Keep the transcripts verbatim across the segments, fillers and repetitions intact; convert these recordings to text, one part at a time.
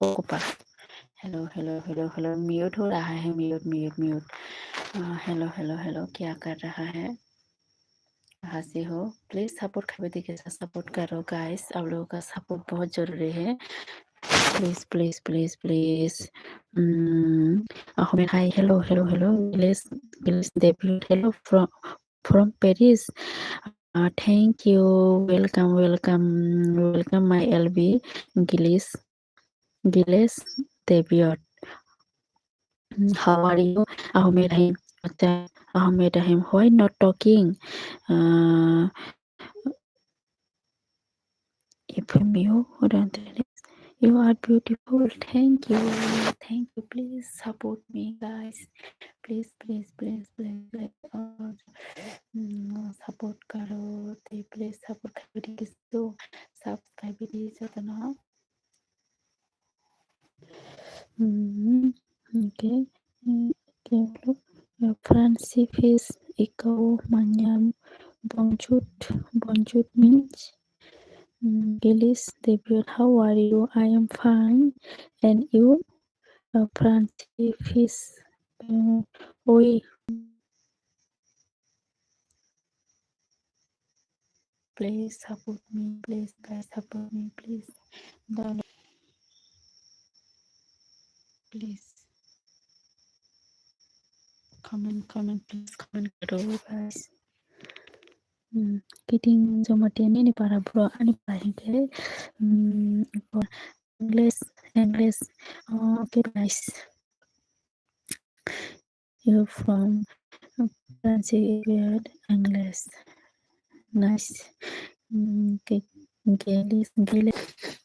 Kopa. Hello, hello, hello, hello. Mute हो रहा है, mute, mute, mute. अ, hello, hello, hello. क्या कर रहा है? कहाँ से हो? Please support खाबे देखे support करो guys. आप लोगों का support बहुत जरूरी है। Please, please, please, please. Hmm, a, hi, hello, hello, hello. Giles, Giles David, hello from, from Paris. Uh, thank you. Welcome, welcome, welcome, my L B. Giles, Giles David. Hmm, how are you? Ahmed Rahim. Acha, Ahmed Rahim, why not talking? Uh, if you, you are beautiful. Thank you. Thank you. Please support me, guys. Please, please, please, please, please. Uh, mm, support करो। तो please support करो। तो subscribe भी दीजिए तो ना। Hmm, okay. Hmm, okay, hello. Uh, Francis, ikaw manyam. Bonjour, bonjour means. Hmm, Giles David, how are you? I am fine. And you? Uh, Francis, uh, oi. Please support me, please guys, support me, please. Don't, please. Comment, comment, please comment करो guys. Hmm, kiting Jamatia ni para bro ani para hingke, hmm, English, English. Oh, okay, nice. You from French, English. Nice. Mm, Ge-, Gelis, Gelis.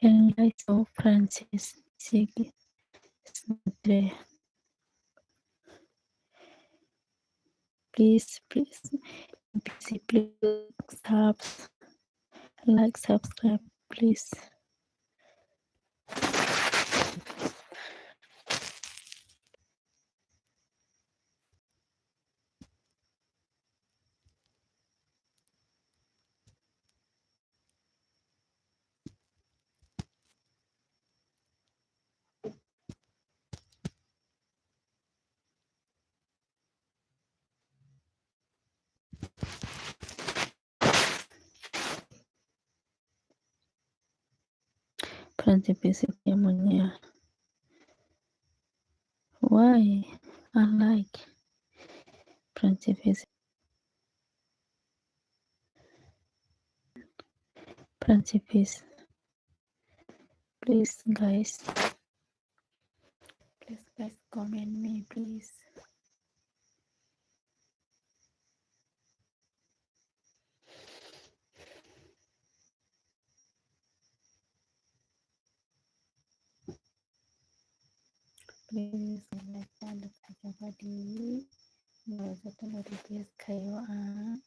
English of Francis Sigi Satre. Please, please, please, please, subs-, like, subscribe, please. Friendship is a pneumonia. Why? Unlike friendship is, friendship is. Please, guys. Please, guys, comment me, please. Please, like, and subscribe di. Jotono request khaio ang.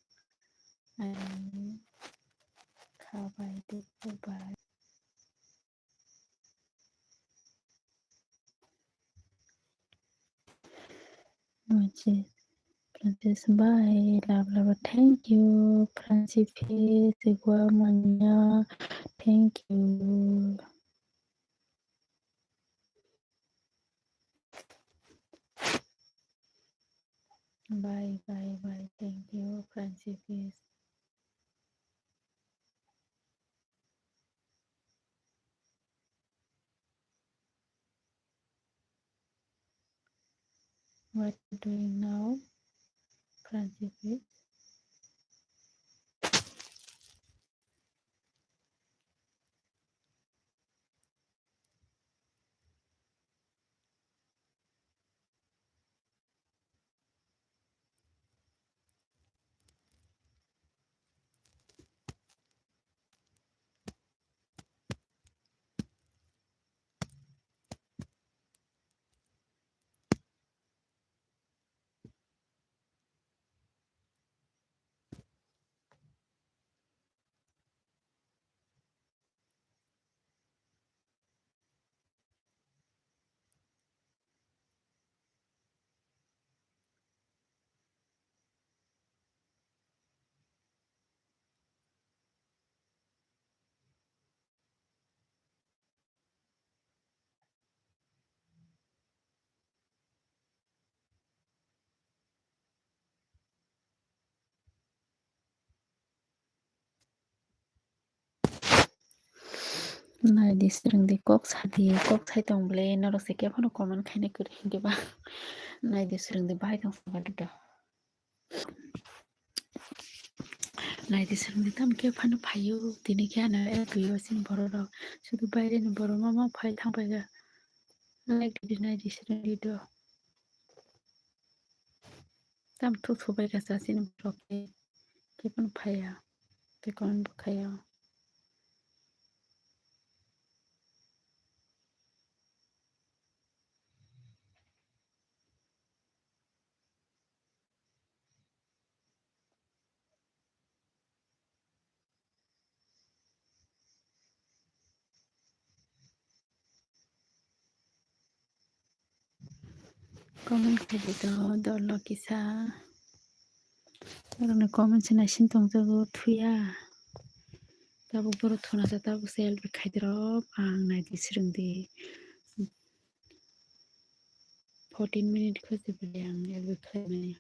Ani khabai di, bye. Francis, Francis, bye. Love, love. Thank you. Francis, Sigua Manya. Thank you. Bye, bye, bye. Thank you, Francis. What you doing now, Francis? Naidi swrwngdi, kok sadi, kok sai tong bwle, norok se khe phano comment khaina kwrwi hinkhe ba. Naidi swrwngdi, bahai tong sadi do. Naidi swrwngdi, tamo khe phano phaio, tini khe ano L P O sini borok rok, sudu baireni borok ma ma phai thang paikha. Like di naidi swrwngdi do. Tam thuk thuk bai kha chasini borok khe, khe phano phaiya, tei comment bo khaiya. Comment khaidi to dol no kisa. Borokni comment se naisin tongjago thuya. Tabuk borok thuna sa tabuk se L P khaidi rok ang naidi swrwngdi. Fourteen minute khe se belai ang L P khlaimani.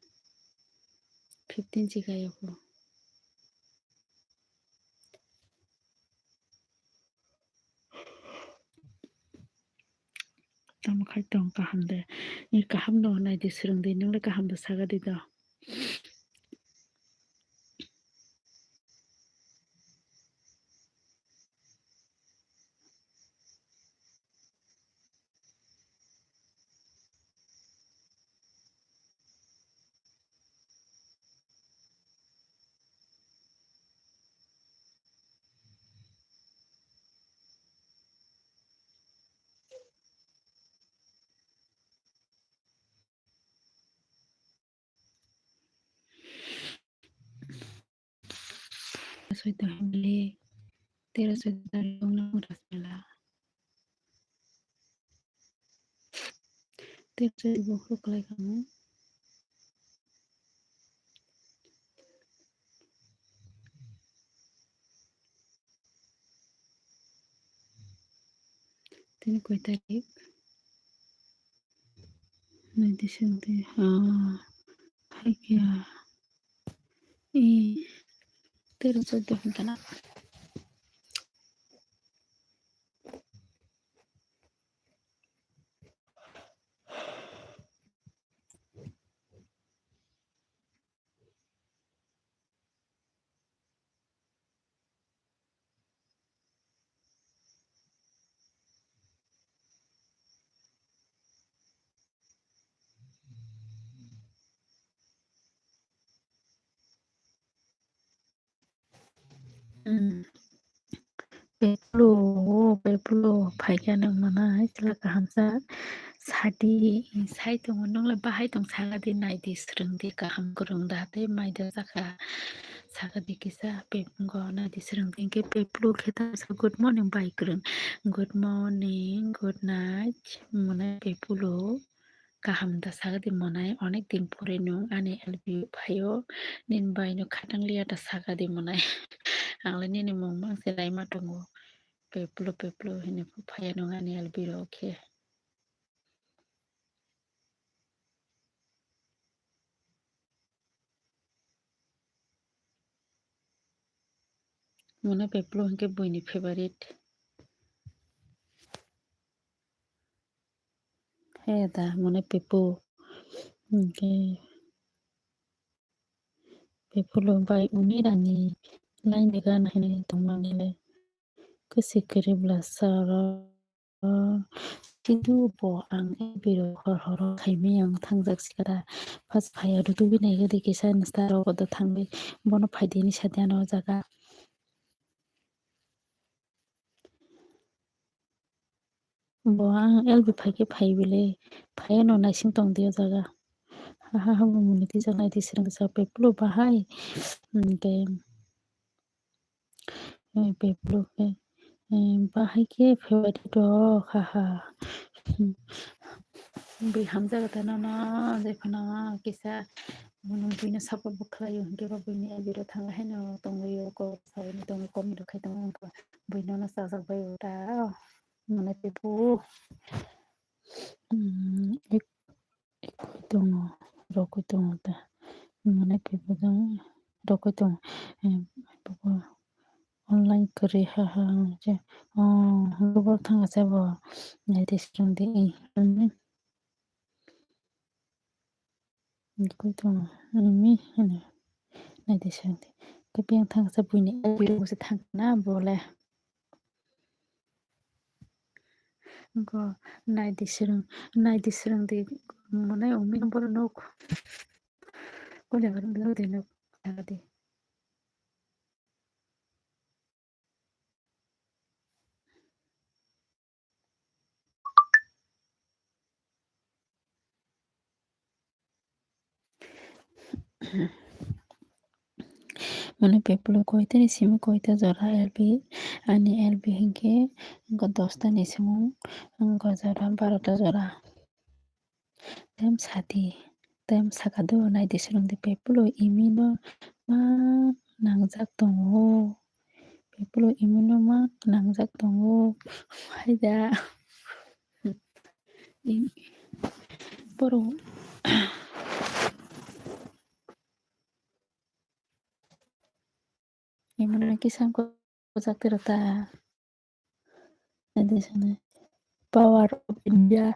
Fifteen se khaiyokho. Tamo khai tong kaham de. Ni kaham no naidi swrwngdi, nwngle kaham bo sagadi do. Soito hwnle tero soito tarik wngna mwthang sala. Tero soito buphuru kwlai kamo. Tini koi tarik? Nai di sing di, ah, hai kya? Eh, tero choddo hwn kana? Hmm. Peplo, o Peplo, phaikha nang mana, hai chwla kaham sa. Sadi, sai tongo, nongla bahai tong saka di, nai di, swrwng di, kaham kwrwng da, tei mai da chakha. Saka di kisa, Pep-, go nai di, swrwng di, hwnkhe Peplo khe ta sa, good morning, bai kwrwng. Good morning, good night, mwnai Peplo. Kaham da saka di mwnai, onek din pore nwng ani L P o phaio, nini bai no khatang liya da saka di mwnai. Ang le nini mung mang se laima tongo, Peplo, Peplo hinwi phaio nwng ani L P o khe. Mwnai Peplo hwnkhe buini favorite. He da, mwnai Peplo hwnkhe Peplo bai uni rani laini gana hinwi tongmani le kwswi kwrwi bwla sa oro. Kintu bo ang biro hor horo khaimai ang thangjak sikara. Pas phaiya rutubi nai gede kisa nista rok bodo thangwi bono phaidi hinwi sadi ano o jaga. Bo ang L B phaikhe phai bile phaiya no naising tongdi o jaga. Haha habo muni tisa nai tisa rwngsa Peplo bahai. Hwnkhe. Eh, Peplo khe, eh, bahai khe favorite rok, ha, ha. Hmm. Bui hamjago ta nono, jephano kisa, bono buino support bo khlaio, hwnkhe bo buini L B rok thangwi haino tongwi o, kok saui tongwi comment rok khai tongo, wngkha bui nono chajak bai o ta, mane teibo, hmm, ek Ekoi tongo, rokoi tongo ta. Mane khe bo jang rokoi tongo. Em, bo, bo, online kwrwi, ha, ha, ha, je, oh, Google thangsa bo, naidi swrwngdi, i, hmm. Koi tongo, hmm, hwnwi, naidi swrwngdi. Khe biyang thangsa buini, buini se thangna bole. Go, naidi swrwng, naidi swrwngdi, mwnai umi number nuk. Kole number nuk, thangdi. Mwnai pepulo koita ni simi koita jora L B, ani L B hinkhe wngkha dosta ni simi wngkha jora, barota jora. Tem sadi, tem sakado naidi swrwngdi pepulo imino ma nangjak tongo. Pepulo imino ma nangjak tongo. Haida. Im-, borok imino kisa ko jak tiro ta. Adisana Power of India.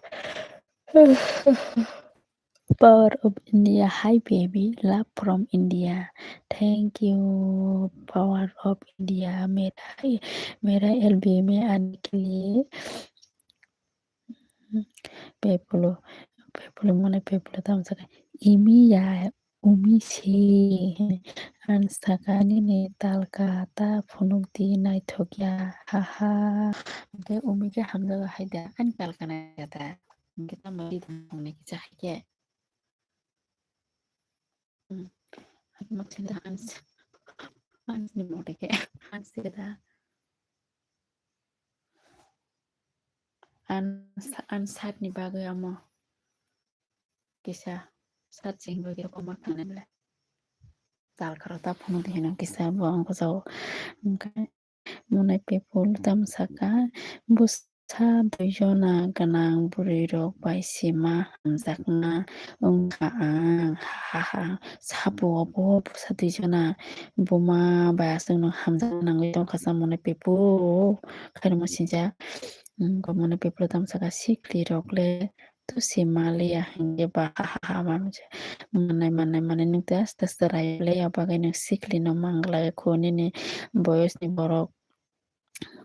Power of India. Hi baby, love from India. Thank you, Power of India. मेरा, मेरा L B में आने के लिए। Pepulo, pepulo mwnai pepulo tamo sakha, imi ya, umi se, hwnwi. Ang sakha, nini talka ta phunukdi, naithok ya, ha ha. Hwnkhe umi khe hamjago hai da, ani talka nai ya da. Hwnkhe tamo ri thangni kisa hai khe. Hmm. Ang mothe da, ang s-, ang sini mothe khe, ang sini da. Ang sa-, ang sat ni bagwi amo kisa sat chengwi khe koma khanai le. Tal kharo ta phunukdi hino kisa bo ang bujao. Hwnkhe mwnai pepul tamo sakha, bwsa dui jona gwnang bwrwi rok bai se ma hamjakna wngkha ang, ha ha ha. Sabo obo bwsa dui jona buma bai aswkno hamjakna nangwi tongkha sa mwnai pepul khairokma sinjak. Wngkha mwnai pepul tamo sakha, sikli rok le to se maliya hinkhe ba ha ha ha manwi se mannai mannai mannai nwng tei aste aste rai le ya bagwi nwng sikli no manglai kho nini boyos ni borok.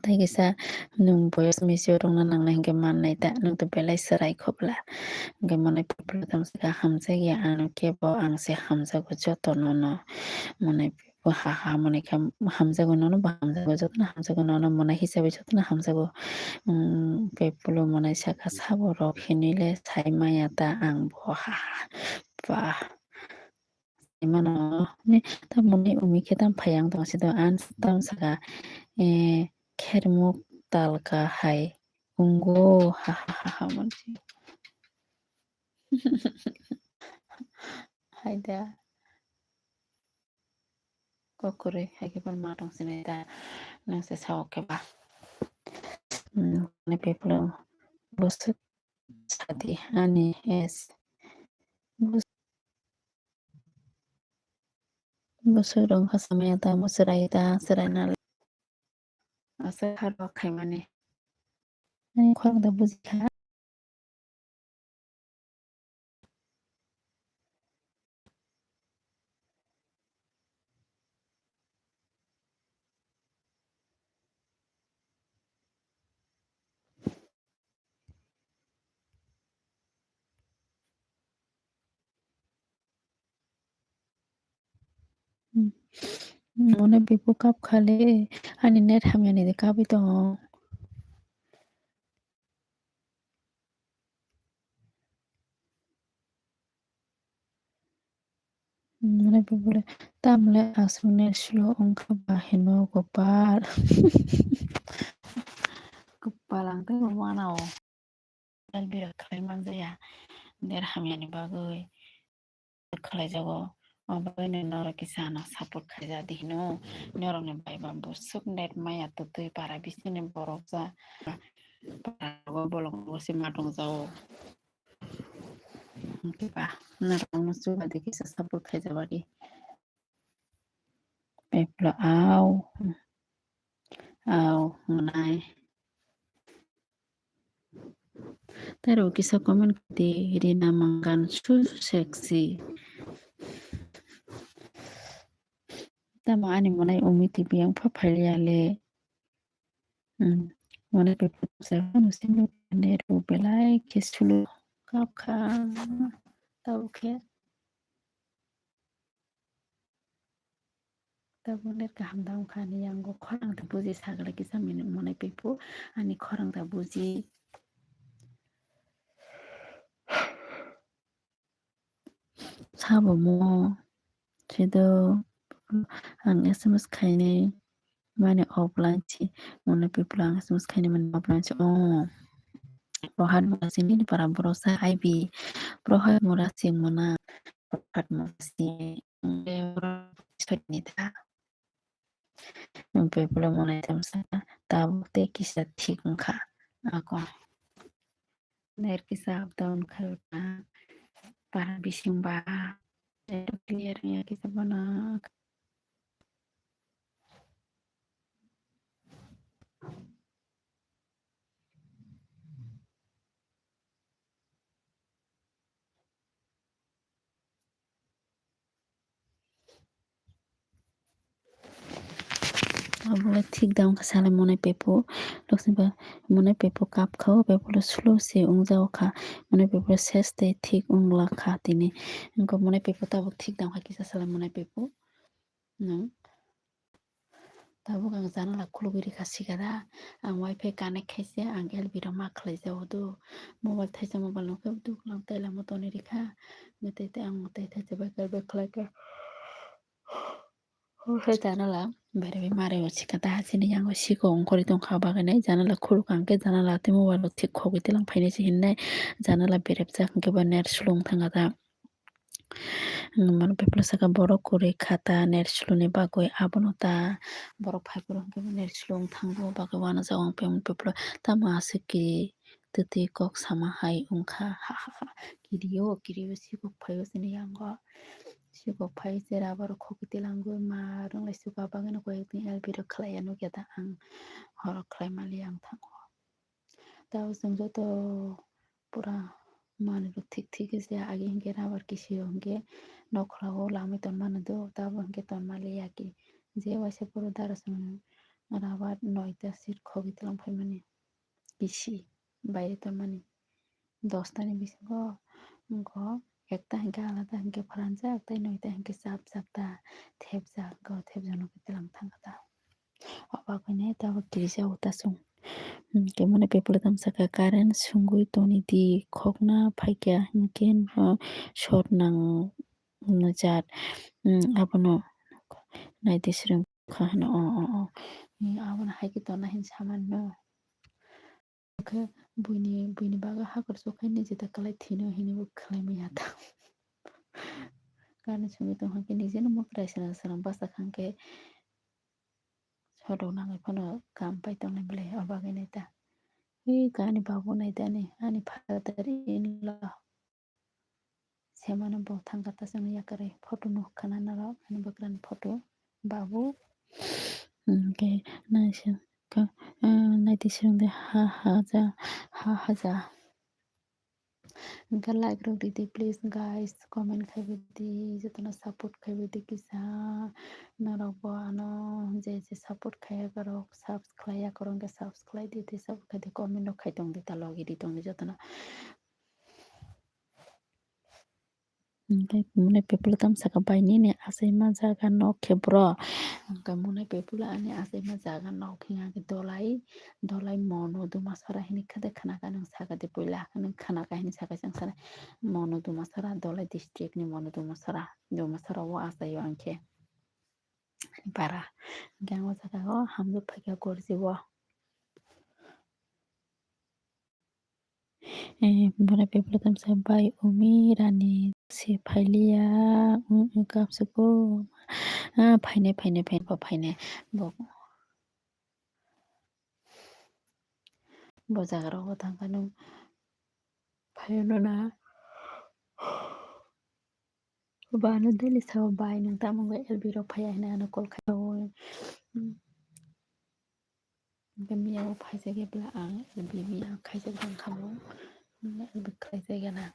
Tei kisa nwng boyos misi o rwngna nangnai hinkhe mannai ta nwng to belai se rai kho bwla. Hinkhe mwnai pepul tamo sakha, hamjak ya ano kebo, ang se hamjago joto no no mwnai. Bo ha ha mwnai khe hamjago nono, bo hamjago, jotono hamjago nono, mwnai hisabe jotono hamjago. Umm, pepulo mwnai sakha, sabo rok hinwi le sai maya ta ang bo ha ha. Ba. Sai mano, ne, tamoni umi khe tam phai ang tong si do, ang tam sakha, eh, khermuk talka hai wngo, ha ha ha ha, mwnai. Hai da. Kok kwrwi hai khe phano ma tong sinai da, nwng se sao khe ba. Hmm, ani pepulo bwswk sadi ani es. Bwswk, bwswk rwng kha samaya da, mwswrai da, swraina le. Aswk hard work khaimani. Ani khorang da bujikha. Hmm. Mwnai pepulo kap kha le, ani net hamya ni de kapwi tongo. Mwnai pepulo tamle aswk net slow wngkha ba hino kopal. Kopal ang tei bo mana o. Mobile bira khlai manjaya. Net hamya ni bagwi khlaijago. Obo bai norok kisa ano support khaijak di hino. Norokni bai ba bwswk net maya twtwi para bisingni borok ja. Para rogo bolong rogo se ma tongjago. Hwnkhe ba norokno chuba di kisa support khaijak di. Pepulo au. Au, nai. Tei rw kisa comment di, Rina Mangan, so sexy. Tamo ani monai umi tibi ang pha phailiya le. Hmm. Monai pepo sa phano simi ne rw belai khe sulo kap kha. Tabo khe. Tabuk net kaham da wngkha ani yango khorang ta buji sagala kisa monai pepo ani khorang ta buji. Sabo mo chido ang S M S khainai mani offline si monai pepo ang S M S khainai mani offline si o. Rohat mora si nini para borok sa hai bi. Rohat mora si mona. Rohat mora si. Nini ta. Pepo monai tamsa tabuk tei kisa thik wngkha. Ako. Net kisa up down khaio ta. Para bising ba. Net clear wngya kisa bono. Obo thik da wngkha salai monai pepo. Loksin ba monai pepo kap kha o, pepo lo slow se wngjago kha. Monai pepo ses tei thik wngla kha tini. Wngkha monai pepo tabuk thik da wngkha kisa salai monai pepo. Nwng. Tabuk ang janala khulugwi rikha sikada. Ang wifi connect khaise, ang L B rok ma khlaijago do. Mobile thaisa mobile nokhe duklam tailamo tonwi rikha. Tei tei ang tei thaisa bai khe bai khlaikha. Hwnkhe janala berwi marwi o sikada, chini yango siko ongkhorwi tongkha bagwi nai janala khulukha hwnkhe janala tei mobile bo thik khogwi tilang phainai se hinwi nai janala berepjak hwnkhe bo net slow wng thangkha da. Mane peplok saka borok kwrwi kha ta net slow ni bagwi abono ta borok phai phuru hwnkhe bo net slow wng thango bagwi uanajak o hwnkhe peplok tamo aswk kiri twtwi kok sama hai wngkha ha ha ha kirio kirio sikok phaio chini yango sikok phai chera borok khogwi tilangwi ma rwnglai suka bagwino koi ekdin L B rok khlaiya nukya ta ang horok khlai maliya ang thango. Tabuk chwng joto pura manwi rok thik thik khe se agi hinkhe rubber kisi o hinkhe nokhola o lamwi tonmani do tabuk hinkhe tonmaliya ki je waisa phuru dara chwng rubber noita seat khogwi twlang phaimani kisi baire tonmani dosta ni bisingo wngkha ekta hinkhe alada hinkhe pharanjak tei noita hinkhe chap chap ta thepjak wngkha o thepjak nokhe twlang thangkha ta. Obo haino tabuk kirijago ta chwng. Hwnkhe mone peplok tamsaka current sungwi tongdi khokna phaikha hinkhe no short nang jat abono naidi swrwngkha hino o o o abono haikhe tonna hinwi samani no. Khe buini buini bagwi hakor chukhe niji ta kwlai thwino hinwi bo khlai manya ta. Current sungwi tongkha khe nijeno mwkhwrai swnam swnam bachakha hwnkhe. Sodok nangwi phano kam pai tongnai bwlai o bagwi nai ta. Ee ani babu nai ta ani father in law. Semano bo thangkha ta chwngno yakarwi photo nukkha na norok ani bwkrani photo babu. Hwnkhe naising naidi swrwngdi ha haja ha haja. Hwnkhe like rok ridi please guys, comment khaibai di, jotono support khaibai di kisa. Norok bo ano je je support khaiya borok subscribe ya korong khe subscribe di tei support khai di, comment rok khai tong di ta logi di tong di jotono. Hwnkhe mone peplok tamsaka bai nini achaima jaga nok khe bro. Hwnkhe mone peplok ani achaima jaga nok hinkhe dolai dolai mono duma sora hinwi khe de khwnakha nwng saka de puila nwng khwnakha hinwi saka chwng sana mono duma sora dolai district ni mono duma sora duma sora o achaio ang khe para hwnkhe ang o jaga o hamjak phaikha gorji o. Bwrwi peplok tamsa bai umi rani se phailiya wng kapsugo phainai phainai phainai bo phainai bo bo jaga rogo thangkha nwng phaio no na. Ba ano daily sao bai nwng tamo wngkha L B rok phaiya hinwi ano call khai o. Hingke miya o phaijak ya bwla ang, bini ang khaijak tong kha bo, bini ang khaijak ya na.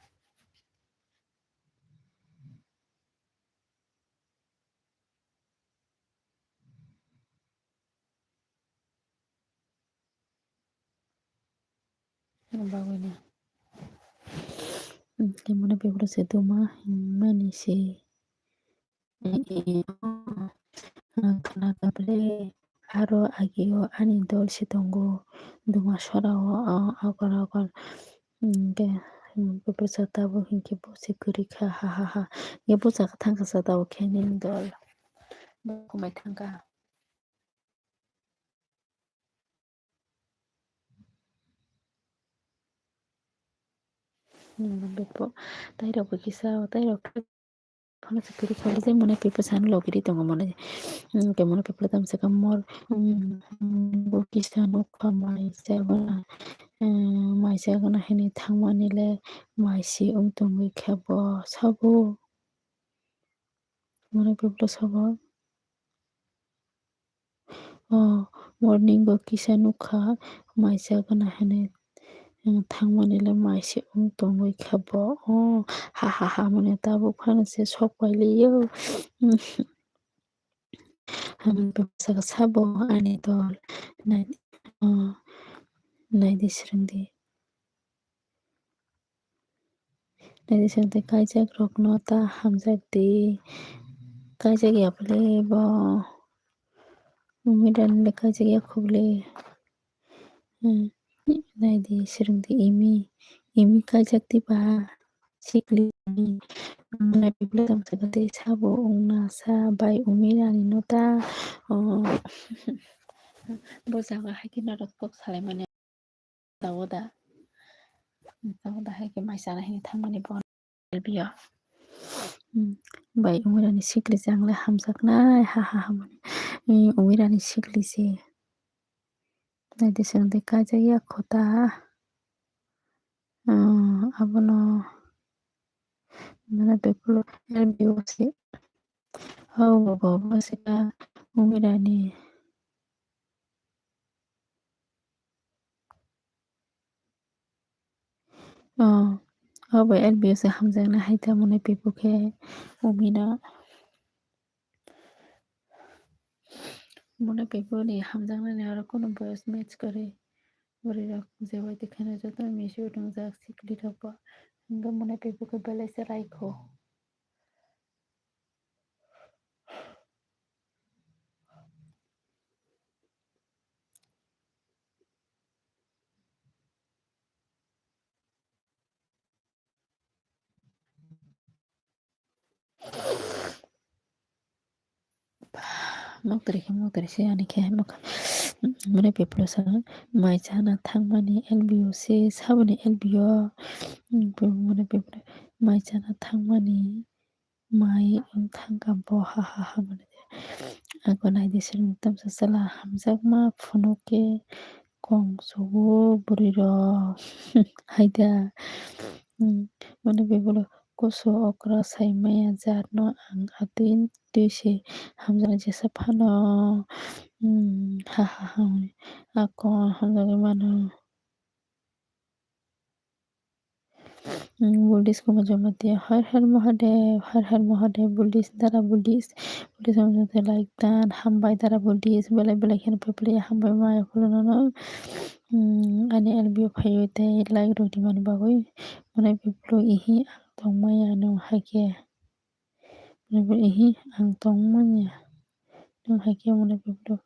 Bagwi no. Hingke mone bebro se duma hingmani se. Khna kable aro agio ani dol se tongo. Duma sora o, o, okol okol. Hingke bebro se tabuk hingke bo se kwrwi kha, ha, ha, ha. Hingke bwsa khe thang kha sa tabuk khe nini dol. Bo kumai thang kha. Hmm, bebro, tairok bo kisa, tairok phano se kwrwi kha, je mone bebro sani logiri tongo mone. Hmm, hingke mone bebro tamo saka mor, hmm, bo kisa nukha mai se, hmm, mai se gana hini thangmani le mai se wng tongwi khe bo sabo. Mone bebro sabo. O morning bo kisa nukha, mai se gana hini, hmm, thangmani le mai se wng tongwi kha bo. O ha, ha, ha, mone tabuk phano se sok pai liyo. Hamya bebsa sabo ani dol. Nai, o, naidi swrwngdi. Naidi swrwngdi, kaijak rokno ta hamjakdi. Kaijak ya bwle bo. Umidani le kaijak ya kho bwle. Hmm. Naidi swrwngdi imi. Imi kaijak di ba. Sikli. Naidi bwle tamo saka tei sabo wngna sa bai umirani no ta. O. Bo jaga hai khe norok kok salaimani. Tawoda. Tawoda hai khe mai chana hini thangmani bo. Elbio. Hmm. Bai umirani sikli jang le hamjaknai ha ha ha mani. Hmm, umirani sikli se. Naidi swrwngdi kaijak ya kho ta. Hmm, abono mane beblo elbio se. Hau bo bo se ka umirani. O, o bai elbio se hamjaknai hai ta mone bebro khe umina. Mone bebro ni hamjaknai ni aro kunu boyos match kwrwi. Bwrwi rok je bai twi kheno joto misi o tongjak sikli rok bo. Hingke mone bebro khe belai se raikho. Moktori khe moktori se ani khe mokha. Mone beblo sa mai chana thangmani elbio se saboni elbio. Mone beblo mai chana thangmani. Mai wng thang kha bo ha ha ha mane. Ako naidi swrwng tamsa chwla hamjakma phunuk khe kong sugo bwrwi rok. Haida. Hmm, mane bebolo kusu okra sai maya jar no ang atwi twi se hamjaknai jesa phano. Hmm, ha ha ha mane. Ako hamjagwi mano. Buddhist kuma jamatia har har mahadev har har mahadev, Buddhist dara Buddhist, Buddhist jamatia like dan hambai dara Buddhist belai belai kheno pepli hambai maya khulunano. Ani L B O phaiwi tei like rwdi mani bagwi mwnai peplo ihi ang tongmaya no haikhe. Ihi ang tongmanya. Nwng hai khe mwnwi beblo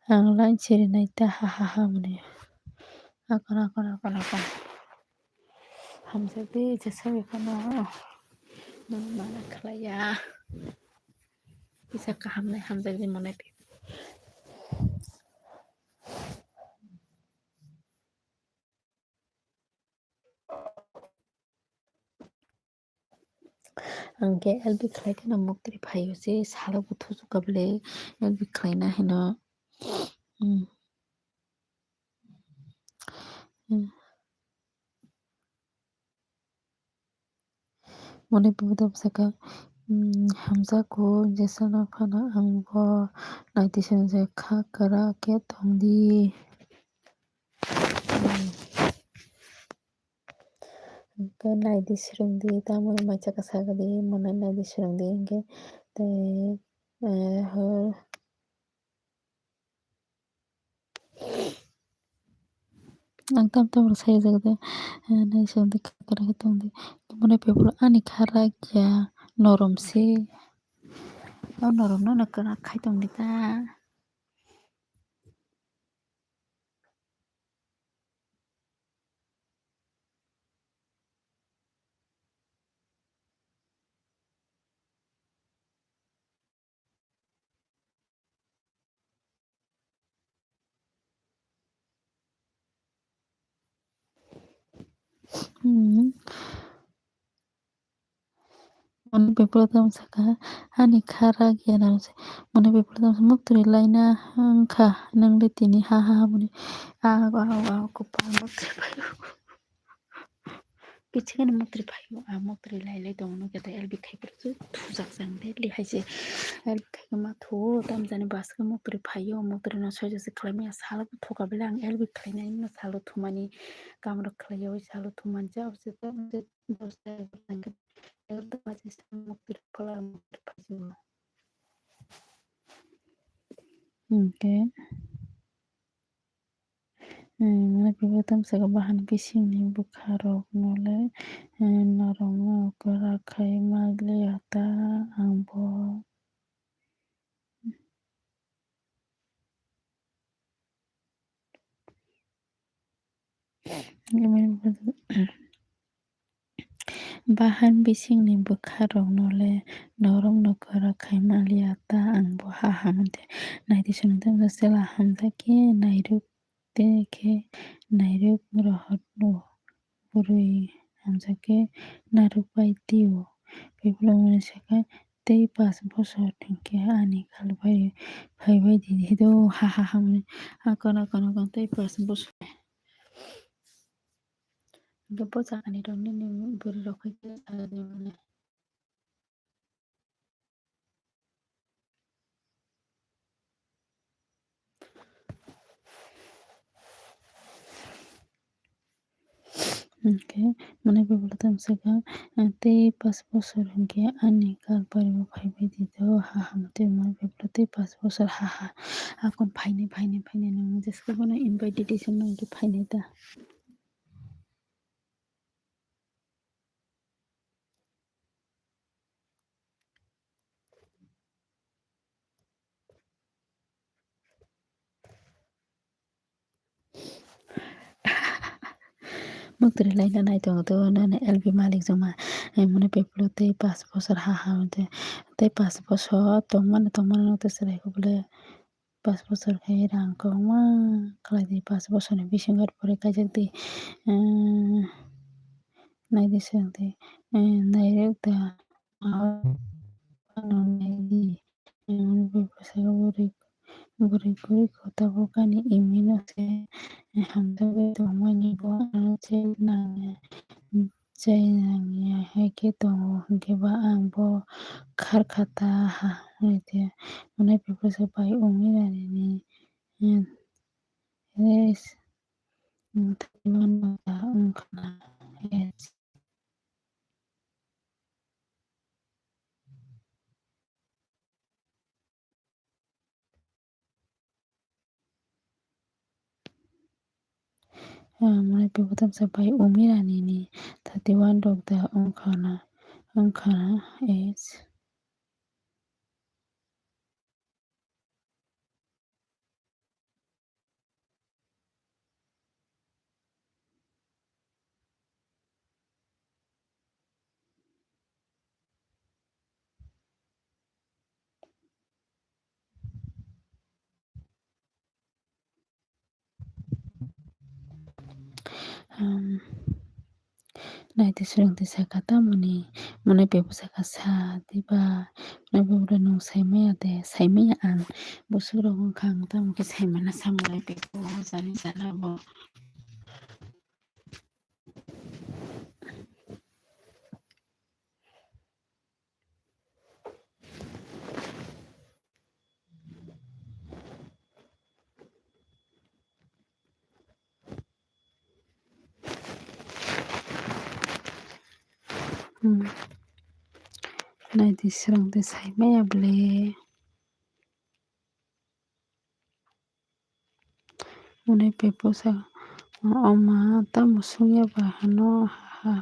ang line sirinai ta ha ha ha mwnwi. Akon akon akon akon. Hamjakdi jesa bai phano. Nwng mana khlaiya. Kisa kaham nai hamjakdi mwnwi. Ang khe L B khlai kheno muktrwi phaio se salo bo thusu kabale L B khlaina hino. Mone pibodam saka hamjago jesano phano ang bo naitwi swngjak kha kwrak khe tongdi. Hwnkhe naidi swrwngdi, tamo maisa khe sakdi, mwnai naidi swrwngdi, hwnkhe tei, eh, hor-, ang tam tam rw sai jak de, eh, nai swrwngdi, kha kwrwngwi tongdi. Mwnai paper ani kha rak ya, norom se. O norom no, no kwrak khai tongdi ta. Hmm. Mwnai paper tam saka, ani kha rak ya nang se. Mwnai paper tam sa, muktri laina wngkha, nang le tini ha ha ha mwnai. A, a, a, kopal muktri paio. Kichigani muktri phaio, a muktri lai lai tongo, nukya ta L B khai phuru thujak jang de, le hai se L B khai ma thuo, tam jani bus khe muktri phaio, muktri no soijakse khlai maya, salo thuka bele ang L B khlai nai, no salo thumani, kamrok khlai yaui salo thumani, jab se tam je dos ta muktri phala muktri phaio. Hwnkhe. Eh, mane kebo tam saka bahan bisingni bwkha rok no le, eh, norok no kwrak khai ma liya ta ang bo. Bahan bisingni bwkha rokno le norokno kwrak khai manliya ta, ang bo ha hamya de. Naidi swnamjak chwla hamjak khe nairwk, tei khe nairwk rohorno bwrwi hamjak khe narwk bai tio. Biphilwng mwnwi sakha, tei pash bosor hinkhe ani kal bai phaibai di, hido ha ha hamya. Akon akon akon tei pash bosor. Hwnkhe bwsakni rok nini bwrwi rok hai khe sajagwi mano. Hwnkhe mwnai bebla tamo sakha, tei pash bosor hwnkhe ani kal bai bo phaibai di do, ha hamya tei mwnai bebla tei pash bosor ha ha. Akon phainai phainai phainai nwng jeske bono invitation nangkhe phainai ta. Muktri laina nai tongo to nana L B malik joma. Mwnai bebla tei pash bosor ha ha tei pash bosor tongmani tongmani no tei chwrai khe bole. Pash bosor khe rang kwbangma khlai di, pash bosorni bisingo pore kaijak di, eh, naidi swrwng di, eh, nairwk da, ano naidi, eh, bwskango bwrwi, bwrwi kwrwi kho tabuk ani imino se, eh, hamjagwi tongmani bo ano se nangya. Chai nangya hai khe tongo, hwnkhe ba ang bo kharkha ta ha hwnwi tei mwnai bebsa bai wngwi rani ni, eh, eh, wngkha na, eh. Ah, mane bebothamsa bai umirani ni thirty one rok da wngkha na, wngkha na age. Um, naidi swrwngdi saka tamoni, mwnai bebsa kha sa diba, mwnai bebra nwng saimaya de, saimaya ang, bwswk rok wngkha ang tamo khe saimana sa mwnai bebo jani jana bo. Hmm. Naidi swrwngdi saimaya bwle. Mwnai pepo sa, o ma tamo sungya ba hano ha ha.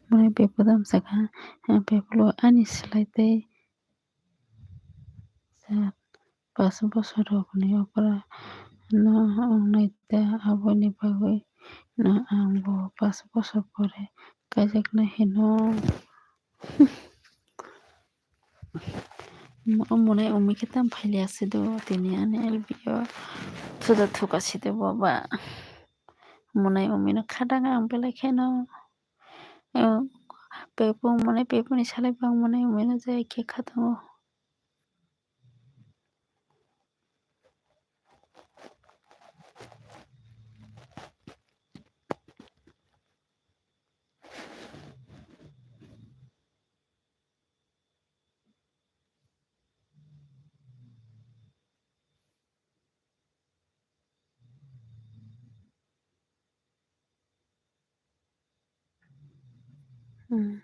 Mwnai pepo tamo saka, pepo ani slai tei sa. Pas bosor rokni okra no wngnai ta, aboni bagwi no ang bo pas bosor pore kaijaknai hino. Omo nai umi khe tam phailiya se do tini ani L B o thuda thuka se do boba. Omo nai umi no khadang ang belai kheno. Pepo omo nai pepo ni salai bang omo nai umi no jai khe khatango. Hmm.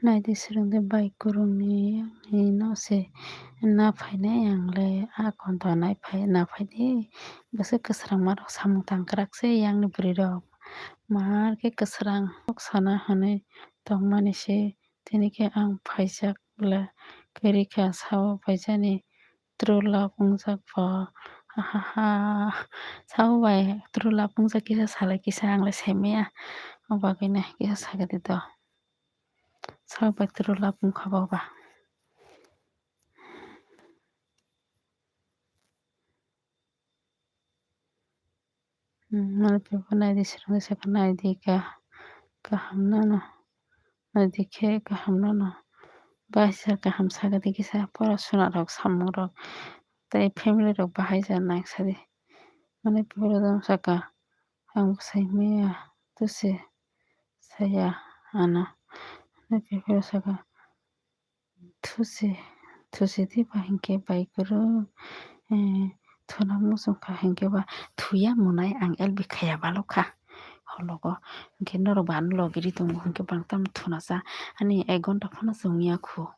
Naidi swrwngdi bai kwrwngni, ani no se na phainai, ang le a konto nai phai, na phaidi. Bwswk kwsrangma rok samung tangkrak se yang ni bwrwi rok. Mar khe kwsrang kok sana hwnwi tongmani se, tini khe ang phaijak bwla kwrwi kha, sao phaijani. True love wngjak bo. Hahaha. Sao bai true love wngjak kisa salai kisa ang le saimaya. O bagwi no kisa sagadi do. Sao bai true love wngkha bo ba. Hmm, mane pepo naidi swrwngwi sakha naidi ka, kaham nano, naidi khe kaham nano, bahai sa kaham sagadi kisa pora suna rok samung rok tei family rok bahai sa nang sadi. Mane pepo tamo saka ang bwsai maya tusi saya ano, mane pepo saka. Thusi, thusi di ba hinkhe bai kwrwng, eh, thuna muchung kha hinkhe ba thuya mwnai ang L B khaya balo kha. Hologo hinkhe norok ba ano logi ri tongo hinkhe bang tamo thuna cha ani ek ghonta phano chwngya khu.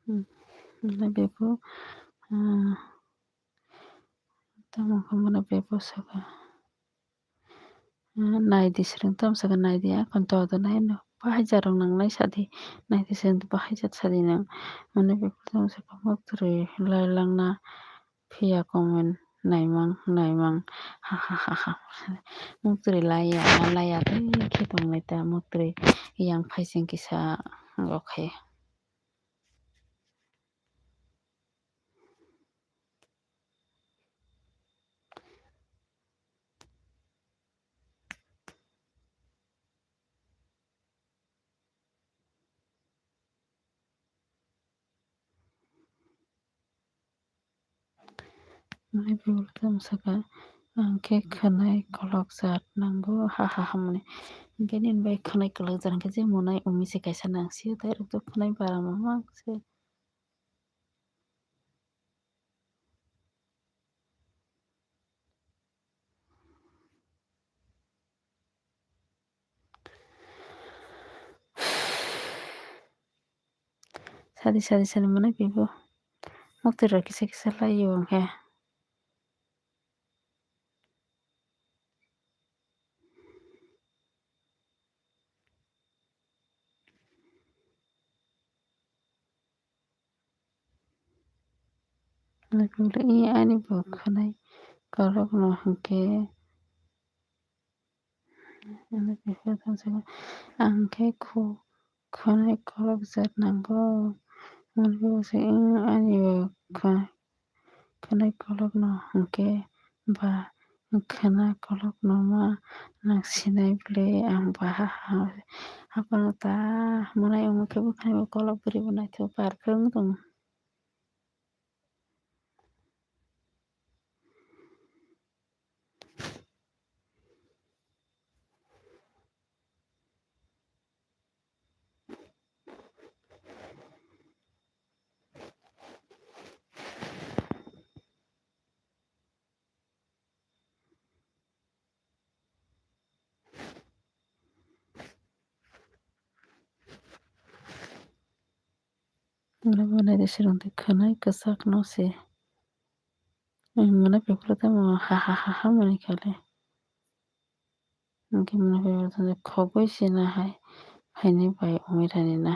Hmm, mane bebo, ah, tamo khe mane bebo saka. Ah, naidi swrwng tamo saka naidi, ah, kon todo nai no. Bahai jarok nangnai sadi, naidi swrwng bahai jat sadi nang. Mane bebo tamo saka moktrwi lai langna. Phiya comment naimang, naimang, ha, ha, ha, ha. Muktrwi laiya, laiya tei khe tongnai ta, muktrwi yang phaising kisa, okhai. Nai bwrwi tamo saka, ang khe khwnai kolok jat nango, ha ha hamni. Hinkhe nini bai khwnai kolok jat hinkhe je mwnai umi se kaisa nangsio, tei rwkjak khwnai bara mamang se. Sadi sadi sadi mwnai pibo. Mukti rok kisa kisa lai o hwnkhe. Ani bo khwnai kolokno hwnkhe, ang khe khu-, khwnai kolok jar nango. Ani bo se, ani bo khwnai kolokno hwnkhe ba khwna kolokno ma nang sinai bwle ang ba ha, ha, haphano ta mwnai omo khe bwkhani bo kolok bwrwi bo naithok par khe wng tong. Oro bo naidi swrwngtwi khwnai kwchakno se. Mwnai paper tamo ha ha ha ha mwnai kha le. Hwnkhe mwnai paper tamo khogwi se na hai, haini bai wngwi rani na.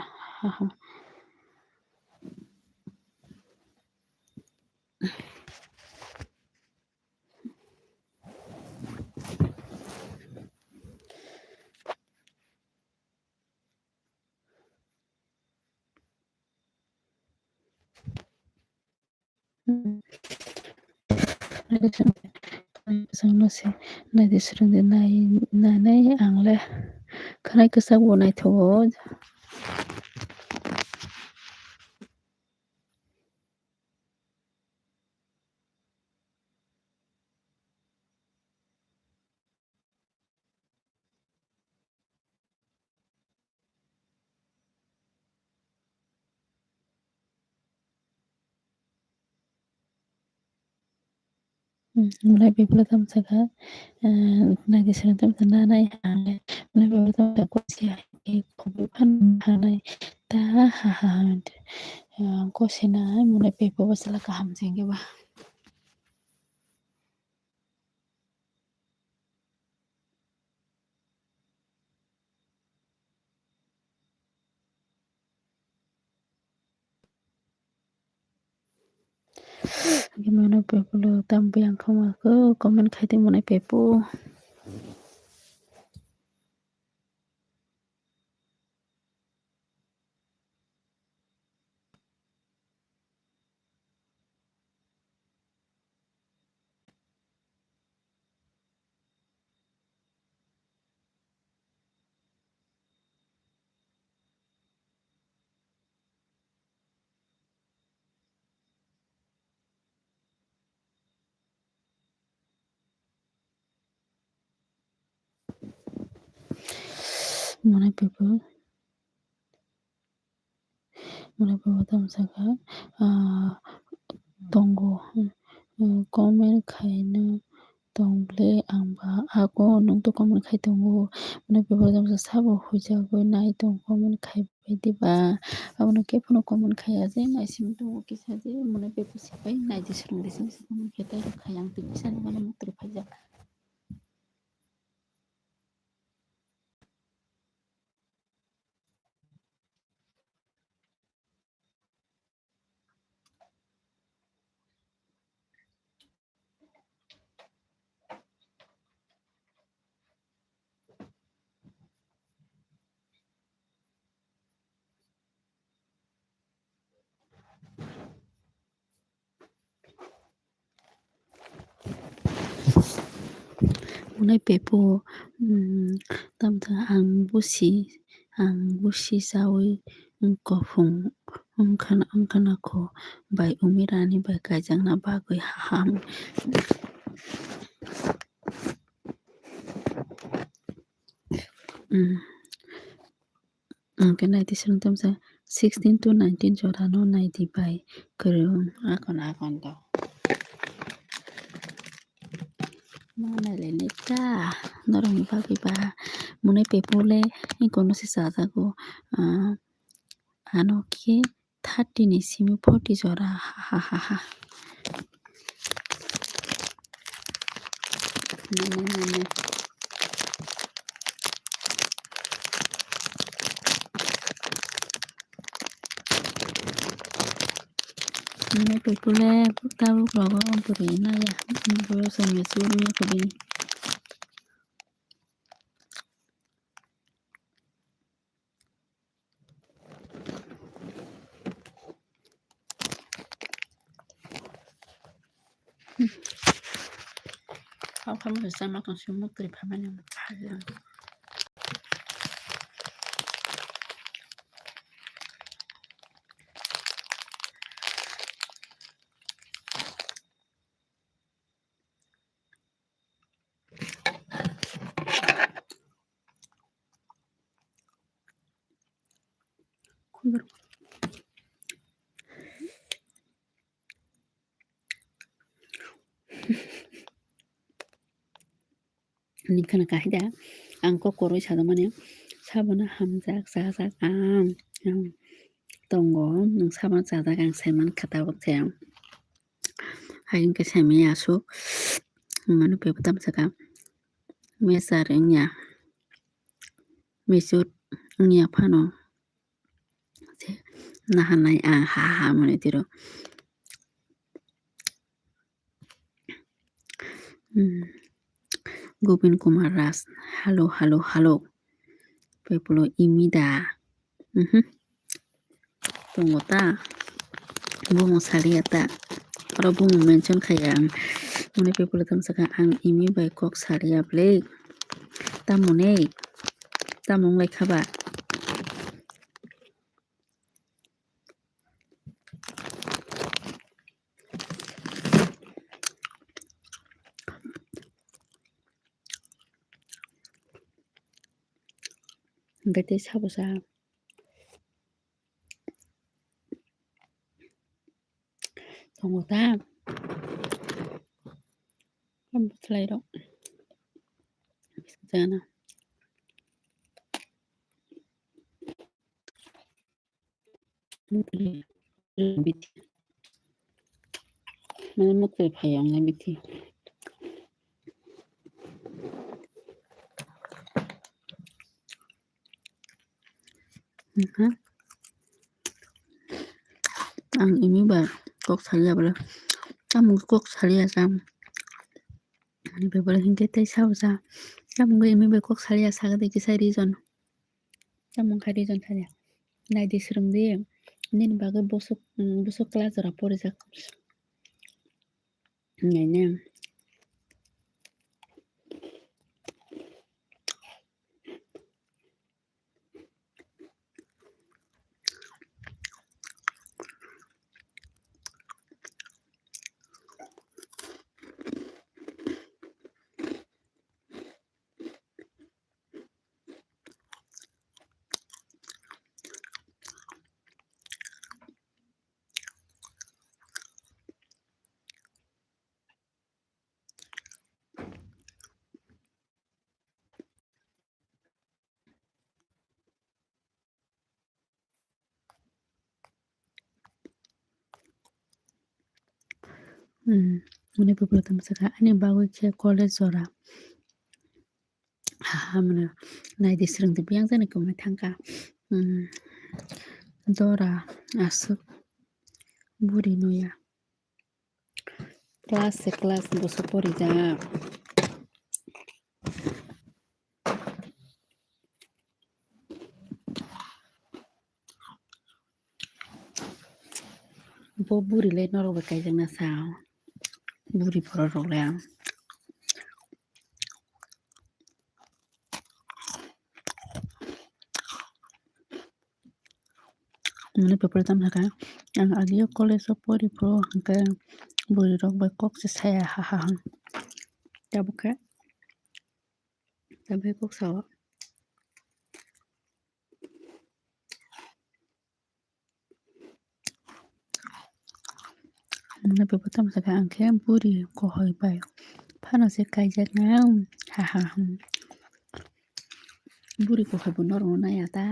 Naidi swrwngdi nai, nainai ang le khwnai kwchak bo naithogo. Hmm, mwnai paper tamo saka, eh, naidi swrwngdi tamo saka, nanai ang le mwnai paper tamo saka, kosi hai khe khobwi phano hanai ta ha ha ha, eh, kosi na mwnai paper bo chwla kaham se hwnkhe ba. Mwnai paper lo tam biyang khama ko comment khai tongmani paper. Mwnai paper, mwnai paper tamo saka, ah, tongo, hmm, comment khaino tong bwle ang ba ako nwng to comment khai tongo, mwnai paper tamo sabo huijagwi nai tong comment khai bai diba, abono khe phano comment khaiya je naising tongo kisa je mwnai paper se pai naidi swrwngdi simi se comment khe tei rwkhai ang twi kisa ni mano muktrwi phaijak. Mwnai paper, um, tamta ang busi, ang busi sawi, um, kophung, um, khana, um, khana kho bai umi rani bai kaijakna bagwi haham. Um. Hwnkhe naidi swrwng tamsa sixteen to nineteen jora no naidi bai kwrwng akon akon to. Ma nailai nai ta norokni bagwi ba mwnai paper le kono se chajago, ah, ano khe thirty ni simi forty jora ha ha ha ha. Nai pepule tabuk rogo bwrwi naya. Boyo se mesur wngya khe bini. Hau kha mui sama tong simi mukri phamani. Nini khana kahida, ang kok kwrwi sadokmani, sabono hamjak, chajak, ang, ang tongo, nwng sabono chajak, ang saimankha tabuk se. Hai hwnkhe saimanya aswk, mano pepo tamsaka, mechar wngya, mesur wngya phano. Naharnai ang ha ha mani tiro. Hmm. Gobin Kumar Raj, hello, hello, hello. Pepulo imida. Mhm. Tongo ta. Bumung saliya ta. Oro bumung mention khaya ang. Mone pepulo tamsaka ang imi bai kok saliya ble. Tamone. Tamung lai khaba. Hwnkhe tei sabo sa. Tongo ta. Bwsalairok. Jana. Mane mukri phai ang na bithi. Mhm. Ang imi ba kok saliya bwle. Tamo kok saliya sa. Ani bebele hingke tei sao sa. Tamo imi ba kok saliya sa de kisa reason. Tamo kha reason saliya. Naidi swrwngdi. Nini bagwi bosok, mm, bosok class jora porijak. Naina. Hmm, mane bwbwrwng tamsaka ani bagwi khe college jora. Ha, ha, mane naidi swrwngtwi biyang jani kwmai thangkha. Hmm, jora aswk buri noya. Class se class bwswk porijak. Bo buri le norok bai kaijakna sa, buri borok rok le. Mane paper tamo sakha, ang ageo college o pori phuru hwnkhe bwrwi rok bai kok se saya ha ha hwn. Tabuk khe tabuk kok sao. Mane paper tamo sakha, ang khe buri kohoi bai phano se kaijakna ha ha hwn. Buri kohai bo norok no naya ta,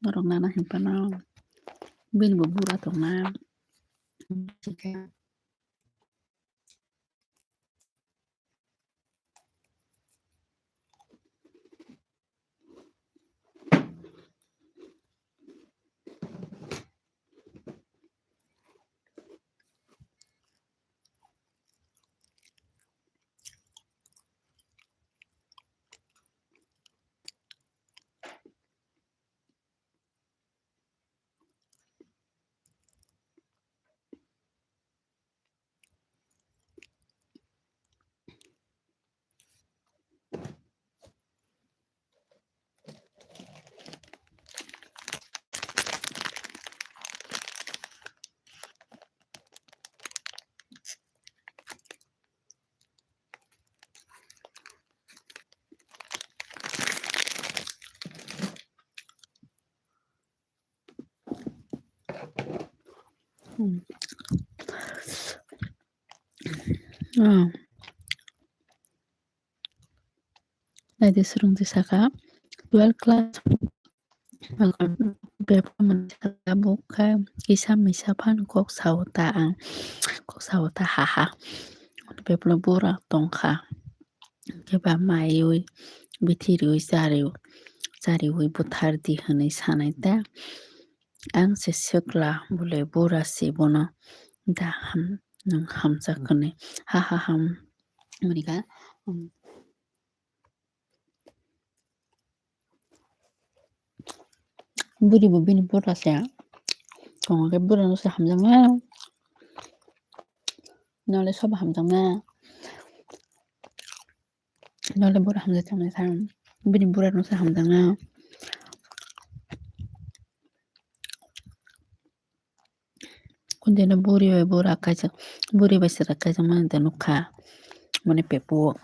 norok nana hinphano bini bo bura tongna. Ah. Naidi swrwngdi saka, twelve class bebak manwi saka bo kha kisa misa phano kok sao ta ang, kok sao ta ha ha. Bebakno bura tongkha, khe ba maiwi bithi riwi chariwi, chariwi buthardi hwnwi sanai ta. Ang se swkla bole bura se bono da ham, nwng hamjak hwnwi. Ha ha ham. Hwnwi kha, um, buri bo bini bura se. Tongo khe bura no se hamjakma. Nole sobo hamjakma. Nole bura hamjak tongmani sa. Bini bura no se hamjakma. Kundina buri bai bura kaijak, buri bai sara kaijak mani da nukha. Mane pepo.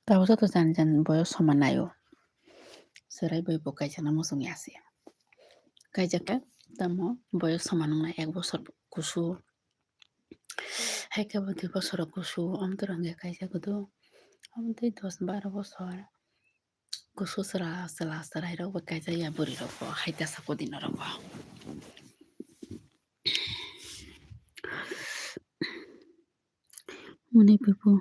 Tabuk joto jani jani boyos soman naio. Chwrai bai bo kaijak na muchung ya se. Kaijak khe tamo boyos soman wngna ek bosor kusu. Hai khe bo dui bosor kusu, omo twi rwngya kaijak do. Omo twi dos baro bosor. Kusu chwla chwla chwrai rok bo kaijak ya bwrwi rok bo hai tasa kodino rok bo. Mane pepo.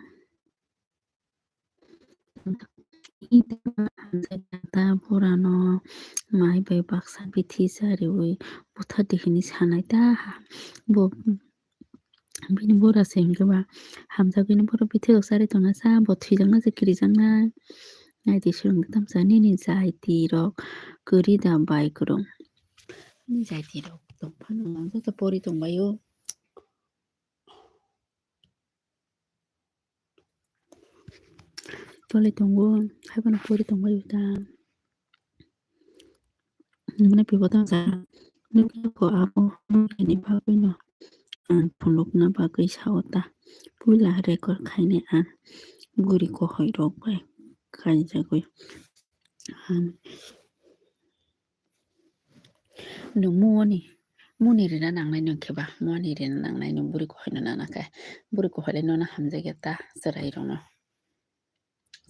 Ita hamjak ta burano mai bai baksa bithi chariwi buthardi hwnwi sanai ta. Bo bini bura se hwnkhe ba hamjagwino boro bithi rok chari tongna cha bo thwijakna se kirijaknai. Naidi swrwngdi tamsa nini jaiti rok kwrwi da bai kwrwng. Nini jaiti rok tongphano joto pori tongbaio. Choli tongo, haiphano pori tongbaio ta. Hwnwi pepo tamo sa, nukya kho abo nukya ni bagwi no ang phunukna bagwi sao ta. Puila record khainai ang buri kohoi rok bai khaijagwi. Ang Nwng mungoni, mungni rina nangnai nwng khe ba, mungni rina nangnai nwng buri kohoi no nana khe, buri kohoi le nono hamjakya ta chwrai rokno.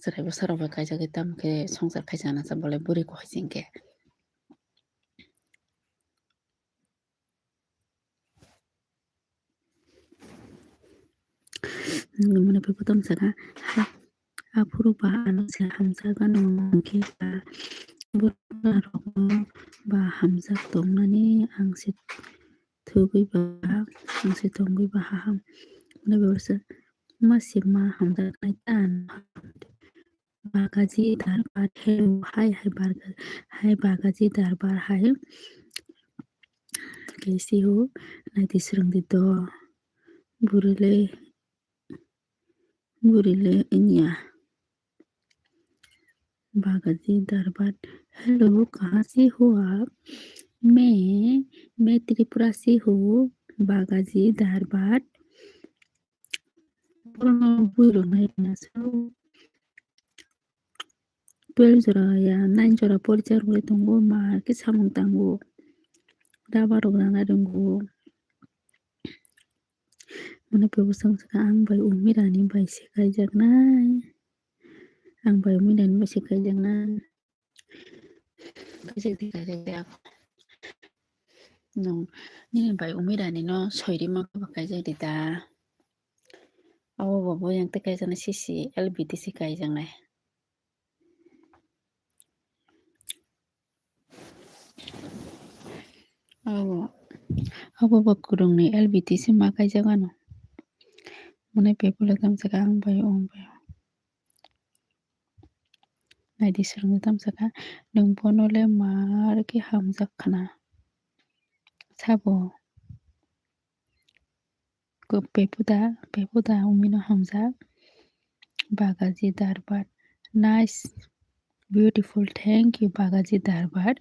Chwrai bwsa rok bai kaijagwi tamo khe swngchar khai chana cha bolai buri kohoi se hwnkhe. Nwng mane pepo tamo saka, hai, aphuru ba ano se hamjak ano hwnkhe ba, borok rokno ba hamjak tongnani ang se thwgwi ba, ang se tongwi ba haham. Mane bebak se ma se ma hamjaknai ta ano. Bagaji darbar, hello, hai, hai, barga-, hai, Bagaji darbar, hai. Kaisi ho, naidi swrwngdi do. Burile, burile, inya. Bagaji darbar, hello, kahan se ho aap? Main, main Tripura se ho, Bagaji darbar. Borokno bui rok nai rwna sao. Twelve jora ya nine jora poricha rwgwi tongo, mar khe samung tango. Rubber rok rana rwngo. Mane pepo swng saka ang bai Umirani bai se kaijaknai. Ang bai Umirani bai se kaijaknai. Kaisa di kaisa di ako. Nung, nini bai Umirani no soirima ba kaisa di da. Abo bo bo yang te kaisa na sisi L B T C kaisa nai. Abo, abo bo kurung ni L B T C ma kaisa gano. Mane pepo le tam saka ang bai ong bai. Naidi swrwngdi tam saka, nwng bono le mar khe hamjak khna. Sabo. Ko pepo da, pepo da, Umino hamjak. Bagaji Darbar. Nice. Beautiful. Thank you, Bagaji Darbar.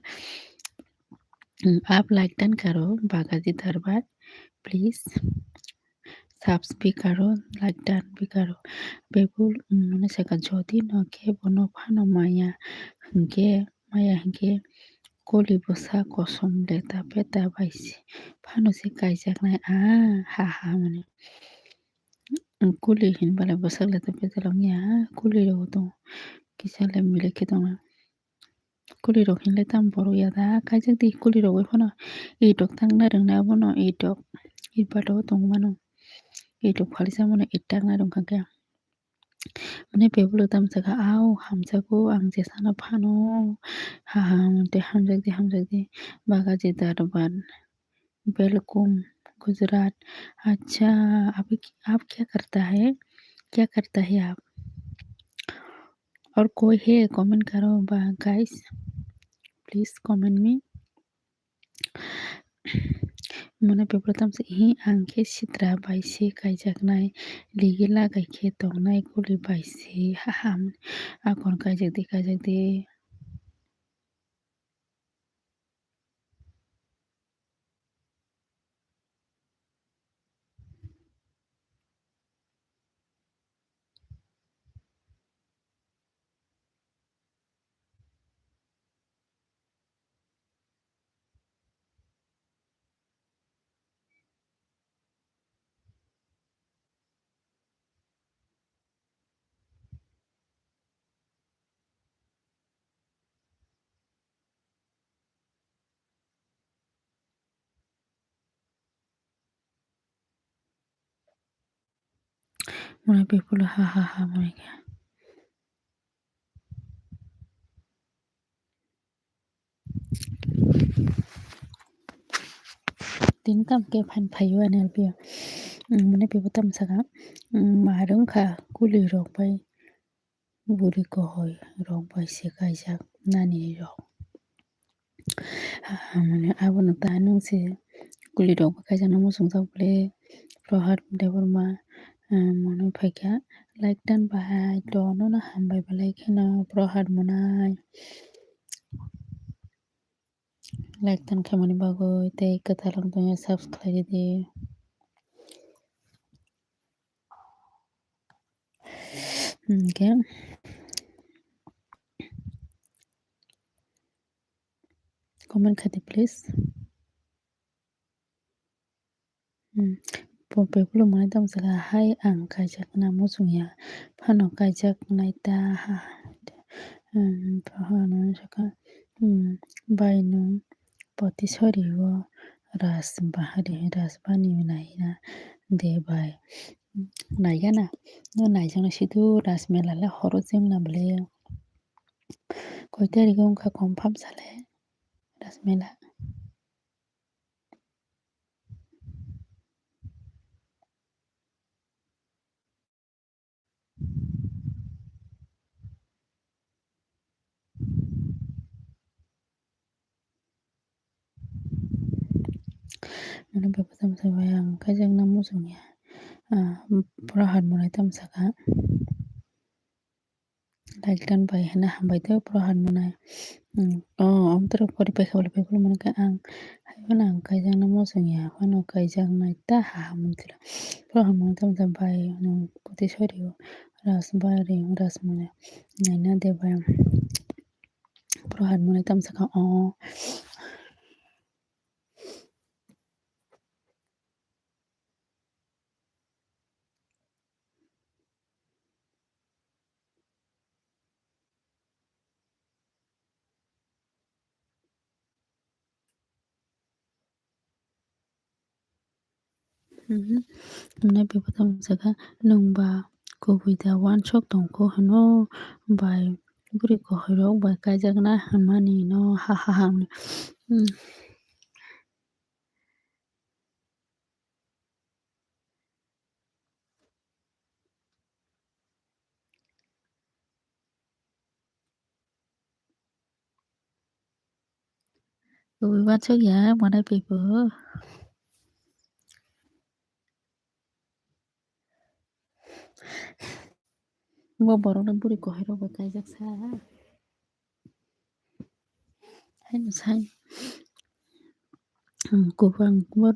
Mm, aap like done karo, Bagaji Darbar. Please. Subs bi karo, like done bi karo. Bebul, mm, mane saka jodi no khe bono phano maya hwnkhe, maya hwnkhe kuli bwsa kosom leta peta bai se phano se kaijaknai, ah, ha, ha, hwnwi. Kuli hinba le bwsak leta peta rok ya, kuli rok tongo, kisa le milik khe tongo. Kuli rok hinle tamo borok ya da, kaijak di kuli rok bai phano, it rok tangna rwngna abono, it rok, it bato tongmano, it rok phalsa mano, it tangna rwngkha khe. Mane bebelo tamo saka, "Au, hamjago, ang jesano phano." Ha, ha, hamjakdi, hamjakdi. Bagaji Dharwad, Belgaum, Gujarat. Acha, abhi, aap kya karta hai? Kya karta hai aap? Aur koi hai, comment karo ba, guys. Please comment me. Mane bebelo tamo se, "Hi, ang khe sitra bai se kaijaknai, ligi lagai khe tongnai kuli bai se, ha, ha, akon kaijakdi, kaijakdi." Mane bebelo ha ha ha mane khe. Tini kam khe phan phaio ani alpio. Mane bebelo tamo saka, ma rwngkha kuli rok bai. Buri kohoi rok bai se kaijak nani rok. Ah, mane abono ta nung se kuli rok bai kaijak nang muchungjak bole Prohad Debbarma, ah, mane phaikha like tan bahai to nono hambai belai kheno Prohad mwnai. Like tan khaimani bagwi tei kwtal wng tongya subscribe di. Hwnkhe comment khaidi please. Hmm. Bo bebelo mwnai tamo saka hai ang kaijakna muchungya. Phano kaijaknai ta ha. Hmm, phano saka, hmm, bai nwng poti sori o Rajbahari, Rajbani naina de bai. Naigana, no naijaknai sidu Rajmela le horo jemna bole. Koi tarik o wngkha confirm sale Rajmela. Mane bebotamo se bai ang kaijakna muchungya. Ah, pura hambai tamo saka. Like tan bai hwnna hambai tei pura hambai. Hmm, oh, amtwrwk pori paikha bole paikha mani khe ang hai phano ang kaijakna muchungya, phano kaijaknai ta ha hambai tila. Pura hambai tamo se bai nwng poti sori o Rajbari, Rajmela naina de bai. Pura hambai tamo saka o. Mhm. Hwnwi bebotamo saka nwng ba kubui da uansuk tongkho hwno bai bwrwi kwhwirok bai kaijakna hwnmani no ha ha ha hwnwi. Hmm. Kubui uansuk ya mwnai pipo. Bo borok no bwrwi kwhwirok bai kaijak sa. Haino sai. Hmm, kubui ang kubui,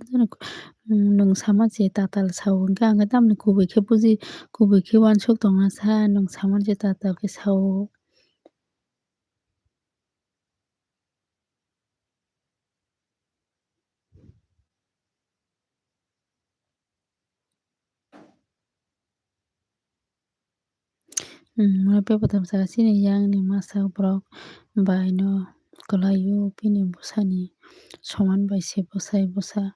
hmm, nwng sama je tatal sao hwnkhe ang khe tamni kubui khe buji, kubui khe uansuk tongna sa, nwng sama je tatal khe sao. Hmm, mwnai pepo tamsaka chini yangni masa borok bai no kwlaio, bini bwsani soman bai se bwsai bwsa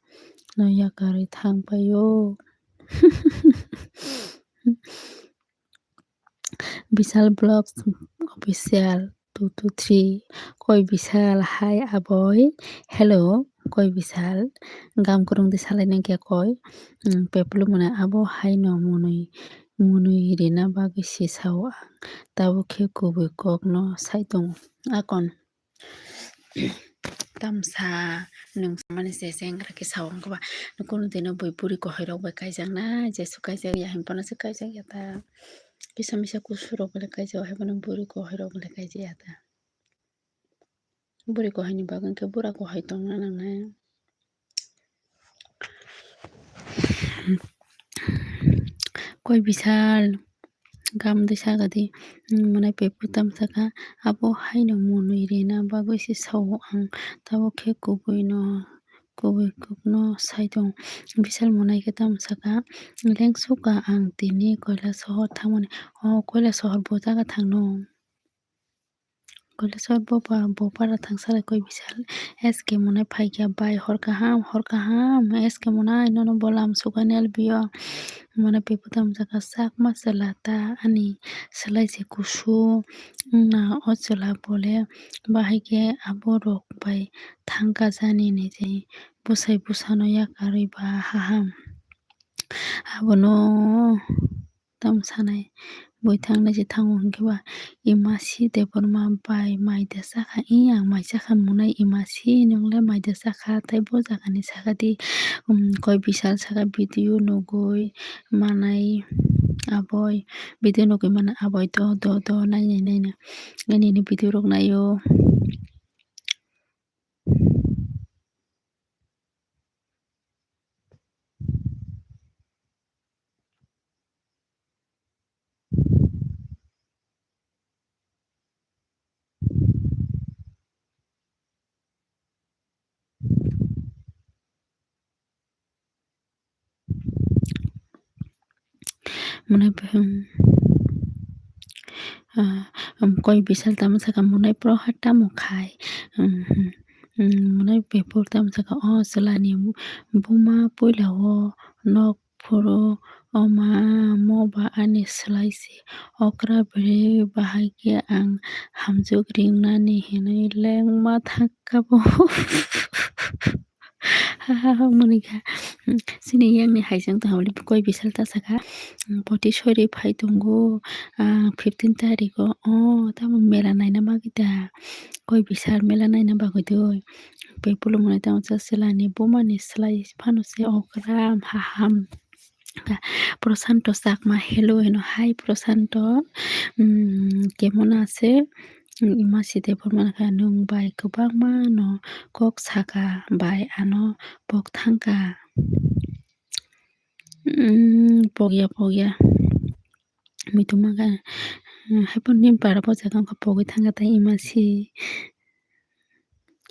no yakarwi thang paio. Bishal Vlogs Official two two three. Koi Bishal, hi aboi. Hello, Koi Bishal. Gam kwrwng di salai nang khe koi. Hmm, peplu mwnai abo haino mwnwi, mwnwi rina bagwi se sao ang. Tabuk khe kubui kokno sai tongo. Akon. Tamsa nwng samani se sengra khe sao wngkha ba. Kunu dino bui buri kohoi rok bai kaijak na, jesu kaijak ya, hinphano se kaijak ya ta. Kisa misa kusu rok bai kaijak, haiphano buri kohoi rok bai kaijak ya ta. Buri kohoi ni bagwi khe bura kohoi tongna nangnai. Koi Bishal, gam de sagadi, mwnai pepru tamsaka, abo haino mwnwi rina bagwi se sao ang, tabuk khe kubui no, kubui kokno sai tong. Bishal mwnai khe tamsaka, lengsuka ang tini Koilasohor thangmani, o Koilasohor bo jaga thangno. Koilasohor bopa, bopara thangsalai Koi Bishal. S K mwnai phaikha bai, hor kaham, hor kaham. S K mwnai nono bolam sukani L B o. Mwnai pepo tamsaka, Chakma chwla ta ani swlai se kusu wngna o chwla bole bahai khe abo rok bai thangka jani ni je bwsai bwsano yakarwi ba haham. Abono tamo sanai bui thangnai se thango hwnkhe ba, Imasi Debbarma bai mai da chakha, i ang mai chakha mwnai Imasi, nwng le mai da chakha, tei bo jaga ni saka di, um, Koi Bishal saka video nugui manai aboi, video nugui manai aboi do, do, do, nainai, nainai, nini video rok naio. Mwnai, ah, um, Koi Bishal tamo saka mwnai proha tamo khai. Um, um, mwnai before tamo saka o chwla ni buma puila o nok phuru, o ma mo ba ani swlai se okra bwrwi bahai khe ang hamjwk ringnani hinwi lengma thangkha bo. Ha ha ha, mwnwi kha. Chini yakni haisang tongmani Koi Bishal ta saka, Potisori phai tongo, ah, fifteen tarikh o, o tamo mela naina bagwi da, Koi Bishal mela naina bagwi do. Bui pulumuni tamo chwla ni buma ni swlai phano se okra haham. Prosanto Chakma, hello hino, hi Prosanto, um, kemon ache? Imasi Debbarma kha nwng bai kwbangma no kok saka bai ano pok thangka. Um, pokya, pokya. Muitu mangkha, um, haipor ni bara bo jaga wngkha pogwi thangkha tei Imasi.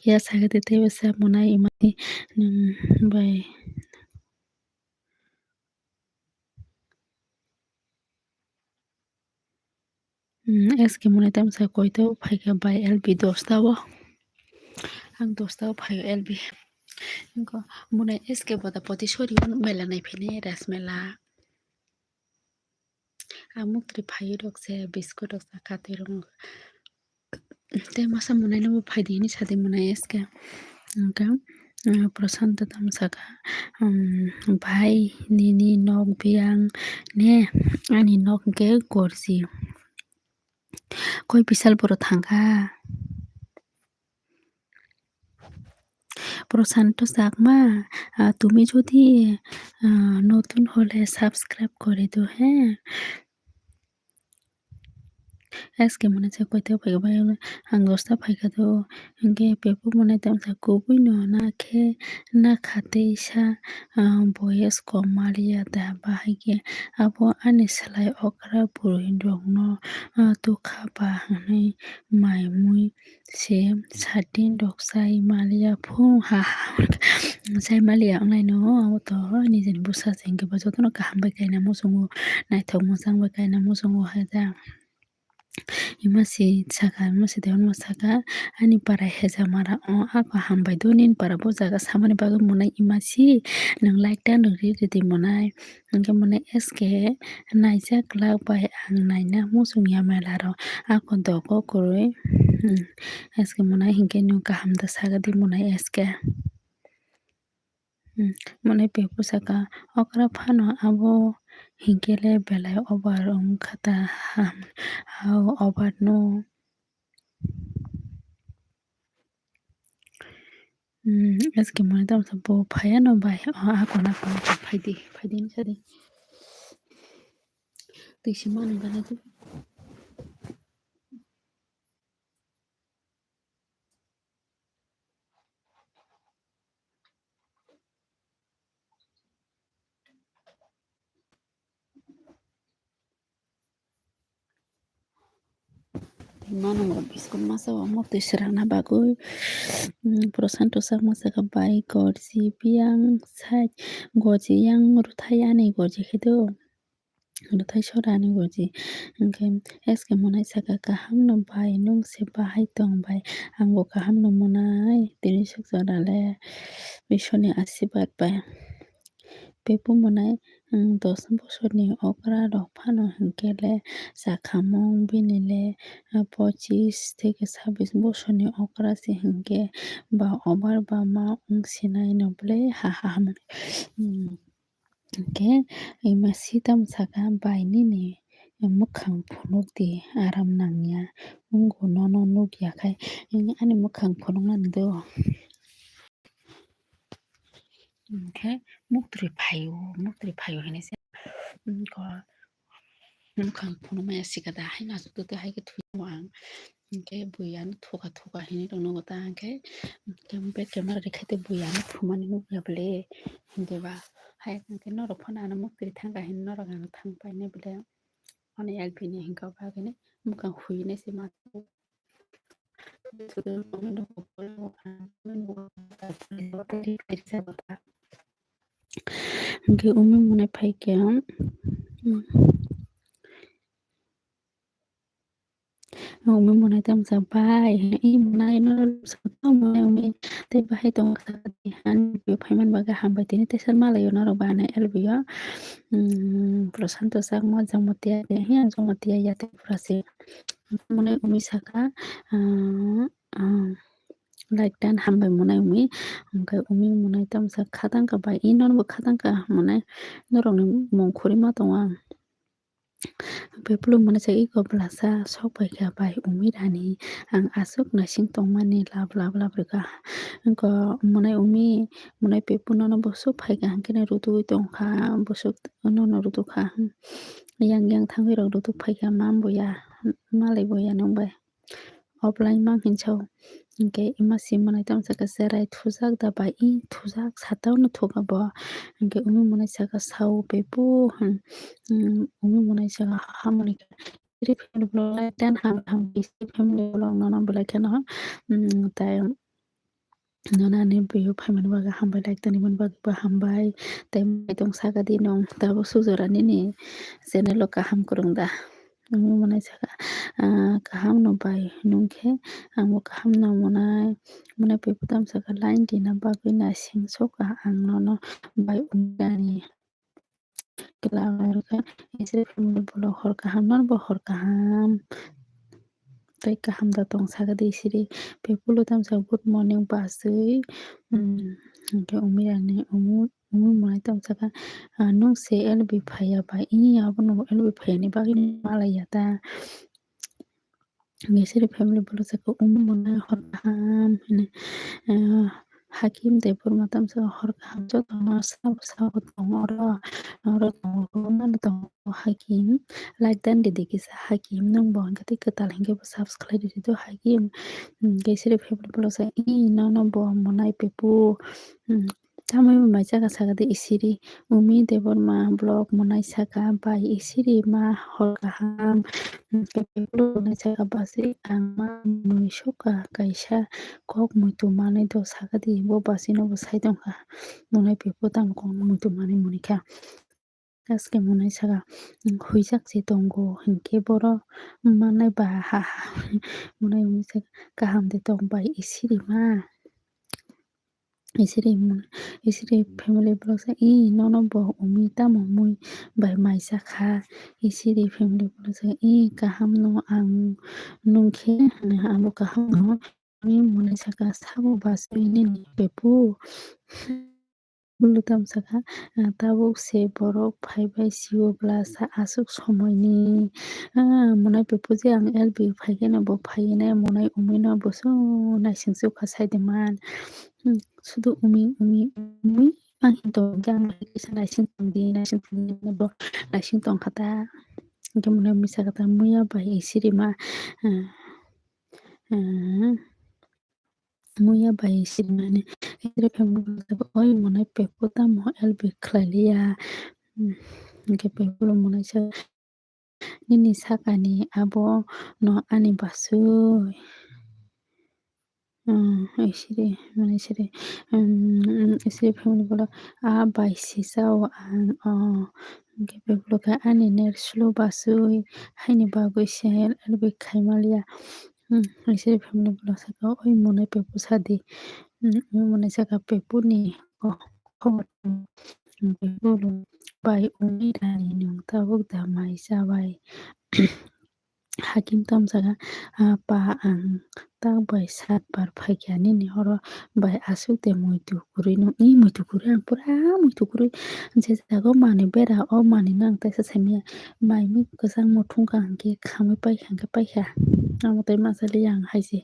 Ya sakhe tei teibo sa mwnai Imasi, um, bai. Hmm, S K mwnai tamsa koito phaikha bai L B dosta o. Ang dosta o phaio L B. Wngkha mwnai S K bota Potisori o mela naiphini Ras Mela. Ang muktwi phaio rok se biscuit rok sa kha twi rok. Tei masa mwnai no bo phai di hinwi sa di mwnai S K. Hwnkhe, um, Prasanta tamo saka, um, bhai nini nok biyang ne, ani nok hwnkhe Gorji. Koi Bishal boro thangkha. Prasanta Chakma, ah, tumi jodi, ah, notun hole subscribe kore do, he. S K mwnai se koito phaikha bai ang dosta phaikha do, hwnkhe pepo mwnai tamsa kubui no na khe na kha teisa, ah, boyes kom maliya da bahai khe abo ani swlai okra bwrwi rok no, ah, tukha ba hwnwi mai mui se satin rok chai maliya phu ha ha chai maliya wngnai no abo to nijeni bwsa se hwnkhe bo jotono kaham bai kaina muchungo naithok mwchang bai kaina muchungo hai da. Ima si saka, ima si dewan mo saka, ani para hejamara o ako hambai do nini para bo jaga samani bagwi monai ima si nwng like dan rwgwi rwdi monai. Hwnkhe monai S K naijak lak bai ang naina muchung ya mela rok ako dogo kwrwi. Hmm, S K monai hinkhe nwng kaham da sagadi monai S K. Hmm, monai pepu saka okra phano abo hinkhe le belai over wngkha ta ham, hao over no. Hmm, S K monai tamo sa bo phaiya no bai, o, a kona kona phaidi, phaidi ni sadi. Twi se manu gana di. Mano biskut masa o murti srangna bagwi, mm, Prosanto sak masa kha bai gorji biyang sai goji yang ruthai ani goji khe do. Ruthai sora ani goji. Hwnkhe S K monai saka kaham no bai nwng se bahai tong bai. Ang bo kaham no monai tini suk jora le Ishwrni asirwad bai. Pepu monai, mm, dos bosorni okra rok phano hinkhe le chakhamung bini le, ah, pochis theke sabis bosorni okra se hinkhe ba obar ba ma wng sinai no ble ha ha ha mani. Mm, hinkhe ima sita saka bai nini mwkhang phunukdi aram nangya wngkha nono nukya khai ani mwkhang phunuknani do. Hinkhe muktri phaio, muktri phaio hinwi se, mm, ko, mukhang phunukmaya sikada, haino aswk twi twi hai khe thwiyo ang. Hinkhe buiyano thuka thuka hinwi tongno ta hinkhe, hinkhe bek camera rikhaite buiyano thumani nukya bwle. Hinkhe ba hai hinkhe norok phano ano muktri thangkha hinwi norok ano thang painai bwle. Ani L P ni hinkhe bagwino mukhang huinai se ma. Hwnkhe umi monai phaikhe, mm, umi monai tamo sa bai, i monai no sa tamo umi tei bahai tong kha ani phaimani bagwi hambai tini teisa malaio norok ba ani L P o, mm, Prosanto sak ma Jamatia ya tei pura se. Monai umi saka, ah, ah, like dan hambai monai umi. Hwnkhe umi monai tamo sa khatang kha bai, i nono bo khatang kha monai norokni mung khurima tongo ang. Bebulu monai sa iko blasa sok pai kha bai umi rani ang aswk naising tongmani lab lab lab rwkha. Wngkha monai umi monai pepu nono bwswk phaikha hwnkhe rutugwi tongkha bwswk nono rutukha. Yang yang thangwi rok rutuk phaikha ma buya malai buya nwng bai. Offline mang hinwi sao. Hinkhe ima si monai tamo saka cherai thujak da bai i thujak sata no thuka bo. Hinkhe umi monai saka sao pepu, hmm, hmm, umi monai saka hamoni khe. Iri family vlog like dan ham ham iri family vlog nono belai kheno, hmm, tai nono ani view phaimani bagwi hambai like tani mani bagwi bo hambai. Tai mai tong saka di nong tabuk sujora nini channel o kaham kwrwng da. Nungwi monai saka, ah, kaham no bai nungkhe ang bo kaham no monai, monai pepu tamo saka line rina bagwi naising soka ang nono bai ungani. Kla rwkha, isiri family vlog hor kaham, nono bo hor kaham. Tei kaham da tong saka di isiri pepu lo tamo saka good morning bachwi, um, hinkhe umi rani umu. Umi monai tamo saka, ah, nung se L B phaiya ba, i abono L B phaiyani bagwi malaiya ta. Ngeseri family bolo saka umi monai hor kaham hinwi, ah, Hakim Debbarma tamo saka hor kaham jotono sabo sabo tongo oro, oro tongo kwbangma no tongo Hakim. Like dan di di kisa Hakim nung bo hinkhe tei kwtal hinkhe bo subscribe di di do Hakim. Hmm, ngeseri family bolo saka i nono bo monai pepu. Hmm, Tamoni bai chaka saka di isiri, Umi Debbarma vlog monai saka bai isiri ma hor kaham, monai saka basi ang ma mui soka kaisa kok muitu manwi do saka di bo basi no bo sai tongkha, monai pepu tamo kok muitu manwi munikha. Taske monai saka, "Huijak se tongo," hinkhe borok manai ba ha ha monai wngwi saka, "Kaham de tong bai, isiri ma?" Isiri, isiri family borok sa, "I, nono bo umi tamo mui bai mai chakha?" Isiri family borok sa, "I, kaham no ang nungkhe, abo kaham no." Umi monai saka, "Sabo basui nini pepu?" Bulu tam saka, "Ah, tabuk se borok phaibai sio bwla sa aswk somoini." Ah, monai pepu je ang L B phaikhe no bo phaiwi nai monai umi no bo so naising sukha sai de man. Hmm, sudu umi, umi, umi, ang hin tong khe ang kisa naising tong di, naising tong di, bo naising tong kha ta. Hingke monai misa kata muya bai siri ma, ah, ah, muya bai siri mani. Oi monai pepu tamo L B khlai liya. Hmm, hingke pepu monai sa, "Nini sakani abo no ani basui." Hmm, isiri, mane isiri, hmm, isiri family borok, "A bai sisa o ang, o." Hingke pepu khe, "Ani ner sulu basui, haini bagwi se L B khaima liya." Hmm, isiri family borok saka, "Oi monai pepu sadi." Hmm, oi monai saka, "Pepu ni ko-, khobor." Hmm, pepu bai umi rani nwng tabuk da mai chabai. Hakim tamsaka, "Ah, pa, ang tak bai sat bar phaikha nini oro bai aswk de muitu kwrwi nung." I muitu kwrwi, ang pura muitu kwrwi. Je jaga o manwi bera, o manwi no ang teisa saimanya. Mai mui kwchangma thungkha hwnkhe khamwi paikha hwnkhe paikha. Amo tei masa liya ang hai se.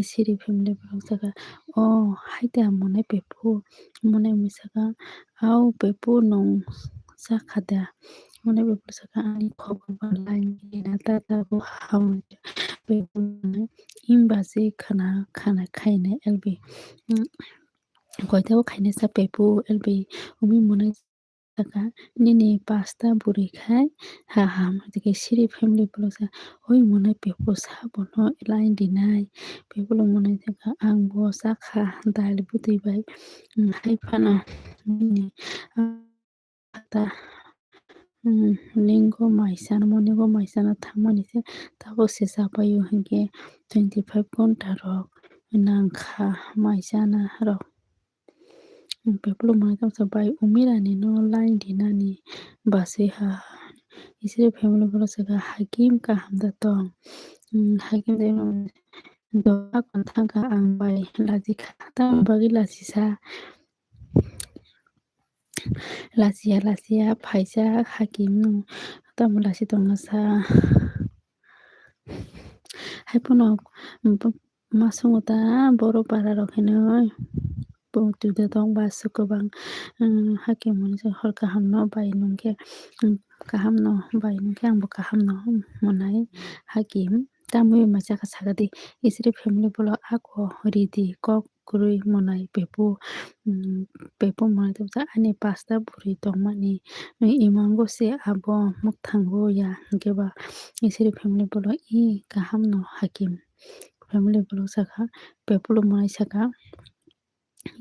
Siri family borok saka, "O hai de amo nai pepu." Amo nai mui saka, "Au pepu nwng chakha da?" Hwnwi pepu saka, "Ani khobor ba laini rina ta tabuk hamya." Pepu hwnwi, "Imba se khana, khana khaina L B." Hmm, koitabo khaina sa pepu L B wngwi monai saka, "Nini pasta bwrwi khai ha ha." Hwnwi tei siri family borok sa, "Oi monai pepu sabono laini rinai." Pepu monai saka, "Ang bo chakha dal bwtwi bai, hmm, hai phano nini, ah, ta, hmm, lingo mai chana, monigo mai chana thangmani se tabuk se chapaio hinkhe twenty five ghonta rok nangkha mai chana rok. Pepu monai tamsa bai umirani no laini rinani basui ha. Isiri family borok saka, "Hakim kaham da tong?" Hmm, hakim de doa kon thangkha ang bai lachikha. Tamni bagwi lachisa? Lachiya, lachiya, phaijak hakim no tamo lachi tongna sa. Hai phano, mm, masungo ta borok para rok hinwi oi. Bo twi da tong ba aswk kwbang, mm, hakim hwnwi se hor kaham no bai nungkhe, mm, kaham no bai nungkhe ang bo kaham no, mm, mwnai hakim. Tamwi masa kha saka di, isiri family bolo ako ridi kok kwrwi mwnai pepu, mm, pepu mwnai tongsa ani pasta bwrwi tongmani, mm, imango se abo mwkthango ya hwnkhe ba isiri family bolo i kaham no hakim. Family borok saka, pepulo mwnai saka,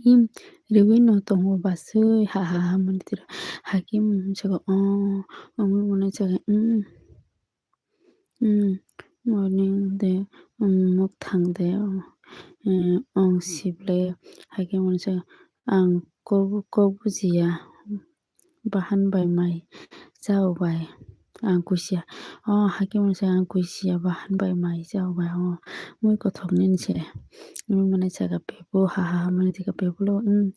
"Im, riwi no tongo basui, ha, ha, ha," hwnwi tiro. Hakim saka, "Oh," wngwi mwnai saka, "Hmm, hmm, morning de, hmm, mwktang de, oh, eh, ong sible." Hakim mwnai saka, "Ang kok, kok bujiya." Bahan bai mai chao bai ang kusia. O hakim se ang kusia bahan bai mai chao bai o mui kothok nini se. Mui mwnai saka pepu ha ha ha mwnai saka pepu lo, mm,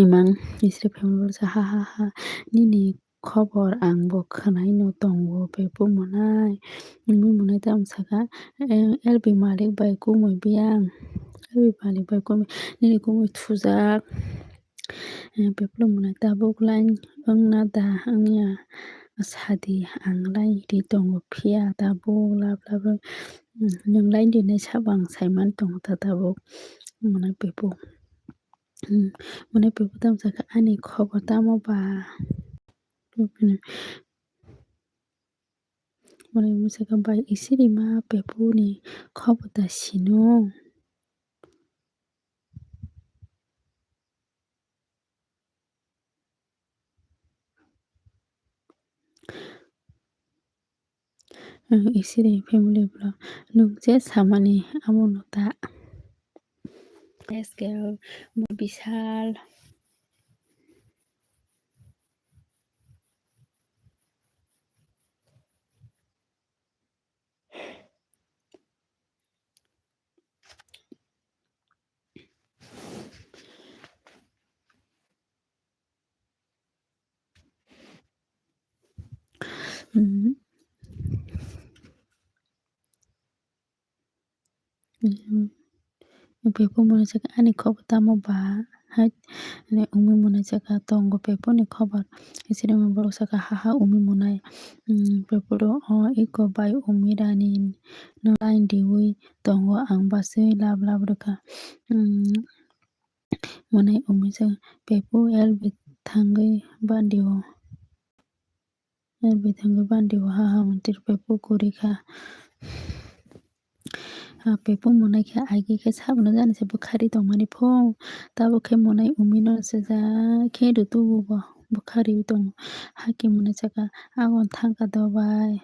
imang isri family sa ha ha ha nini khobor ang bo khwnai no tongo pepu mwnai. Mui mwnai tamo saka, eh, L B malik bai kumui biyang. L B malik bai kumui nini kumui thujak. Eh, pepulo mwnai tabuk line wngna da wngya sadi ang line ri tongo phiya tabuk lab lab, mm, nwng line rinai sabo ang saiman tongo ta tabuk mwnai pepu, mm, mwnai pepu tamo saka ani khobor tamo ba? Mwnai mui saka bai isiri ma pepu ni khobor da sino. Isiri family vlog. Nwng je samani amo no ta. S K bo Bishal. Bebak mwnwi saka ani kok tamo ba hai wngwi mwnwi saka tongo bebak ni kobo. Sini borok saka ha ha wngwi mwnai bebak o eko bai wngwi rani no line riwi tongo ang bachwi lab lab rwkha. Mwnai wngwi saka bebak L B thangwi bandi o. L B thangwi bandi o ha ha mwntir bebak kwrwi kha. Ha bebak mwnai khe agi khe sabono jani se bwkhari tongmani pho. Tabuk khe mwnai wngwi no sijak khe rwtugo bo bwkhari tongo. Hakim mwnai saka agon thangkha dobai.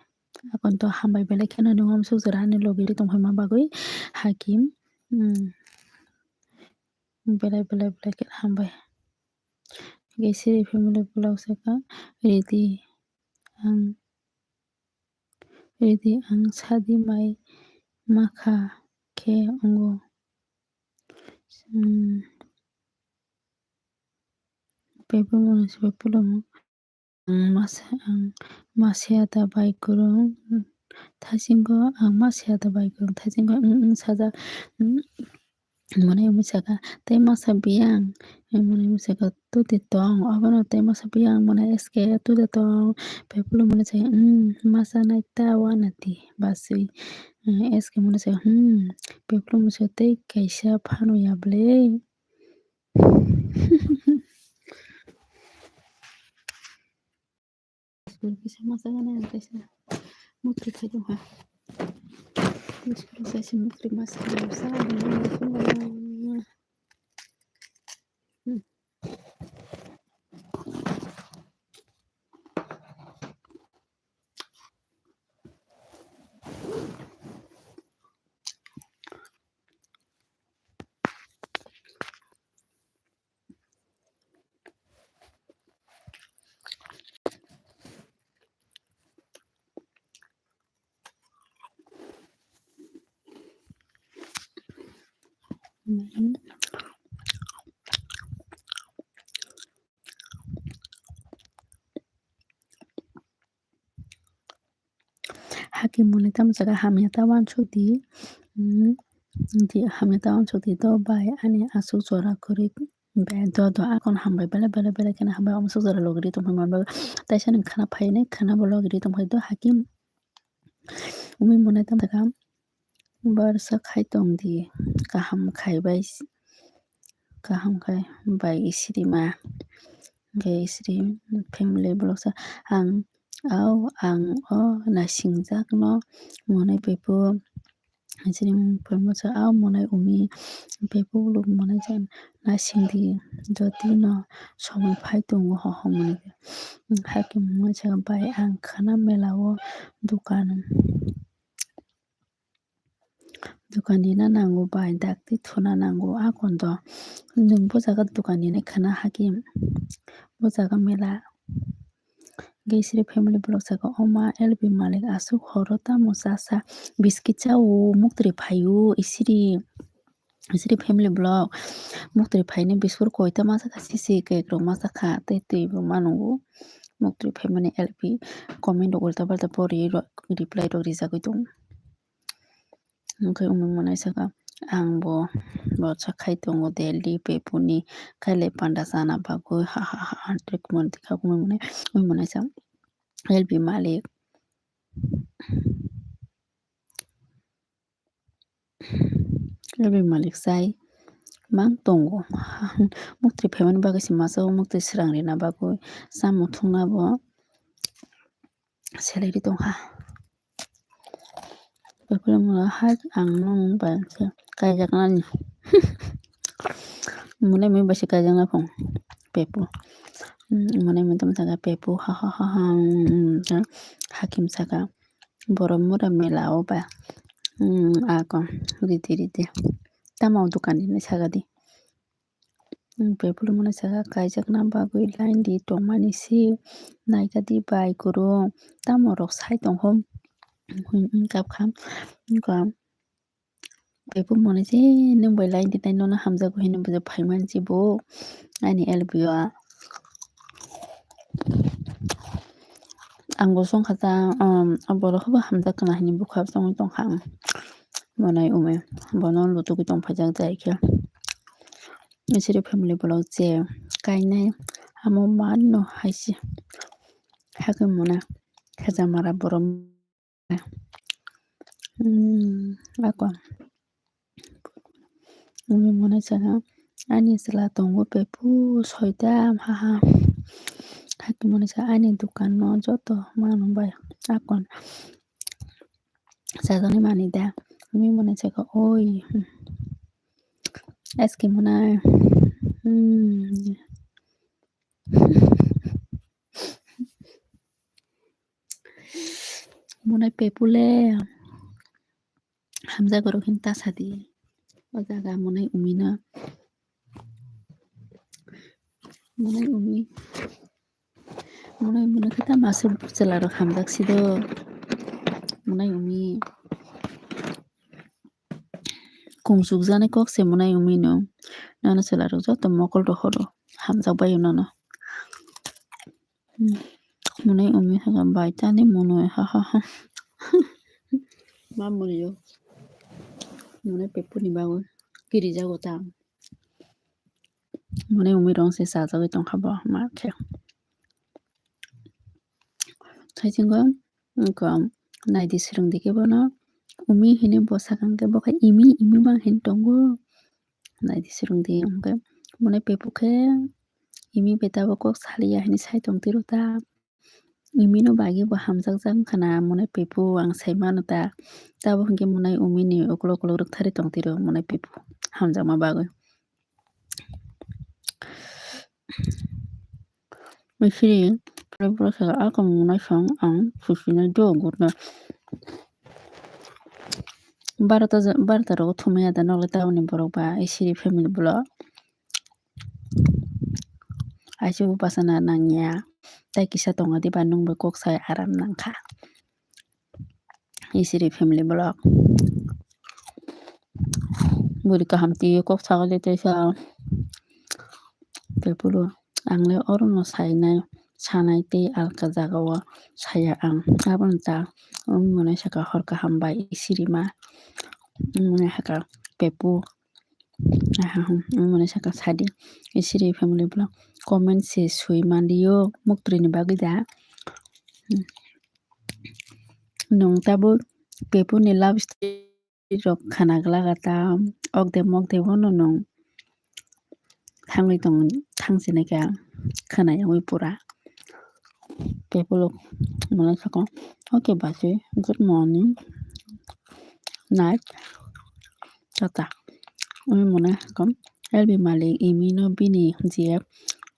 Agon to hambai belai kheno nwng omsuk jora ani logi ri tongphaima bagwi hakim belai belai belai kheno hambai. Siri family vlog saka ready ang ready ang sadi mai makha khe wngo. Bebak mwnwi saka pulomo. Ang masa, ang masiya da bai kwrwng, thaisingo ang masiya da bai kwrwng, thaisingo ang, ang sajak, mwnai wngwi saka, tei masa biyang, mwnai wngwi saka, tute tong, abono tei masa biyang, mwnai S K tute tong, bebak mwnwi saka, masa nai ta wana di, bachwi, S K mwnwi saka, bebak mwnwi saka, tei kaisa phano ya ble. School kisa masa gana kaisa mukti khai tongkha. School kaisa mukti masa gana sa. Hakim mwnwi tamo jaga hamya ta uansuk di, hamya ta uansuk di do bai ani aswk jora kwrwi. Be do do akon hambai belai belai belai kheno hambai omo suk jora logi ri tongphai manbai taisa nwng khana phainai khana bo logi ri tongphai do hakim wngwi mwnai tamo jaga. Barsa khai tong di, kaham khai bai, kaham khai bai isiri ma, hwnkhe isiri family boloksa ang, au ang o naisingjakno mwnai baibo, isiri family sa au mwnai umi baibo bolok mwnai jan naising di, jotino somoi phai tongo ho hwnwi. Hakhe mwnai sa bai ang khana mela o dukan. Dukan rina nango bai, dakti thuna nango, a kondo nwng bo jaga dukan rinai khwna hakim bo jaga mela. Gesri family vlog saka oma L B malik aswk horo tamo chasa biskit chao muktri phaio isiri, isiri family vlog muktri phaini biscuit koita masa kha sisi cake rok masa kha tei twi bo mano muktri phaimani L B comment rok ulta palta pori reply rok rijagwi tongo. Hwnkhe wngwi mwnai saka, ang bo bwsa khai tongo Delhi, Bepuni, khailai panda chana bagwi, ha, ha, ha, ha, twi mwnai tikha wngwi mwnai, wngwi mwnai sa L B malik, L B malik sai mang tongo. Muktwi phaimani bagwi se masa o muktwi swrang rina bagwi, chamung thungna bo. Salary tongkha. Before mura hai ang nung bai khe kaijaknani. Mune mui bai se kaijakna phung pepu. Mune mui tamo saka pepu ha ha ha ha. Hakim saka Borok mura mela o ba. Hmm, ako ridi ridi. Tamo dukan hinwi saka di. Hmm, bebulu mwnwi saka kaijakna bagwi line di tongmani si naikha di bai kwrwng. Tamo rok sai tongkho. Hmm, hmm, kapkha. Wngkha. Bebuk mwnwi je nwng bai line dinai nono hamjago hinwi bwsai phaimani se bo ani L B o. Ang bo songkha ta, um, borok khe bo hamjak kana hinwi bwkha songwi tongkha ang. Mwnai umui bono lutugwi tongphaijak jai khe. Nini family bolok je kainai amo manno hai se. Hakhe mwnai kheja mara borok. Hmm, ako. Umi mwnai saka ani chwla tongo pepu soita haha. Hakhe mwnai saka ani dukan no joto mano bai akon. Sajani mani da. Umi mwnai saka oi. Hmm. S K mwnai. Hmm. Mwnai pepu le hamjago rok hin ta sadi. O jaga mwnai umi no. Mwnai umi. Mwnai umi no khe ta masuk chwla rok hamjak si do. Mwnai umi. Kungsuk jani kok se mwnai umi no. Nono chwla rok joto mokol rohoro. Hamjak bai nono. Hmm. Mwnai umi saka bai tani mwnai ha ha ha. Ma mwnai o. Mwnai pepu ni bagwi kiri jago ta. Mwnai umi rong se sajagwi tongkha bo ma khe. Saichungo wngkha naidi swrwngdi khe bono umi hinwi bo sakang khe bo khe imi imi ma hinwi tongo. Naidi swrwngdi hwnkhe mwnai pepu khe imi bai tabuk kok saliya hinwi sai tongtwi rw ta. Imi no bagwi bo hamjakjak wngkha na mwnai pepu ang sai mano ta. Tabuk hwnkhe mwnai umi ni ukulok ukulok rwktharwi tongtwi rw mwnai pepu hamjakma bagwi. Misiri, pore pore khe ako mwnai song ang susinai do gurno. Barota, barota rogo thumwi ya da nokle tamoni borok ba, isiri family bolok. Aisi bo bachana nangya. Tai kisa tongo diba nwng bai kok sai aram nangkha. Isiri family bolok. Bwrwi kaham twiwi kok sagwi tei sa. Tei phuru ang le oro no sainai, sanai tei alka jaga o saya ang. Aboni ta wng mwnai saka hor kaham bai isiri ma. Wng mwnai saka pepu. Aha, hmm, wng mwnai saka sadi. Isiri family bolok comment se sui manliyo muktwrwi ni bagwi da. Hmm. Nwng tabuk pepu ni love story rok khana glak ta, okde mokde bono nwng thangwi tong, thangsinai kha khwnayawi pura. Tei bolok mwnai saka, "Okay, bachwi, good morning, night, tata." Wngwi mwnai saka, L B malik imi no bini G F,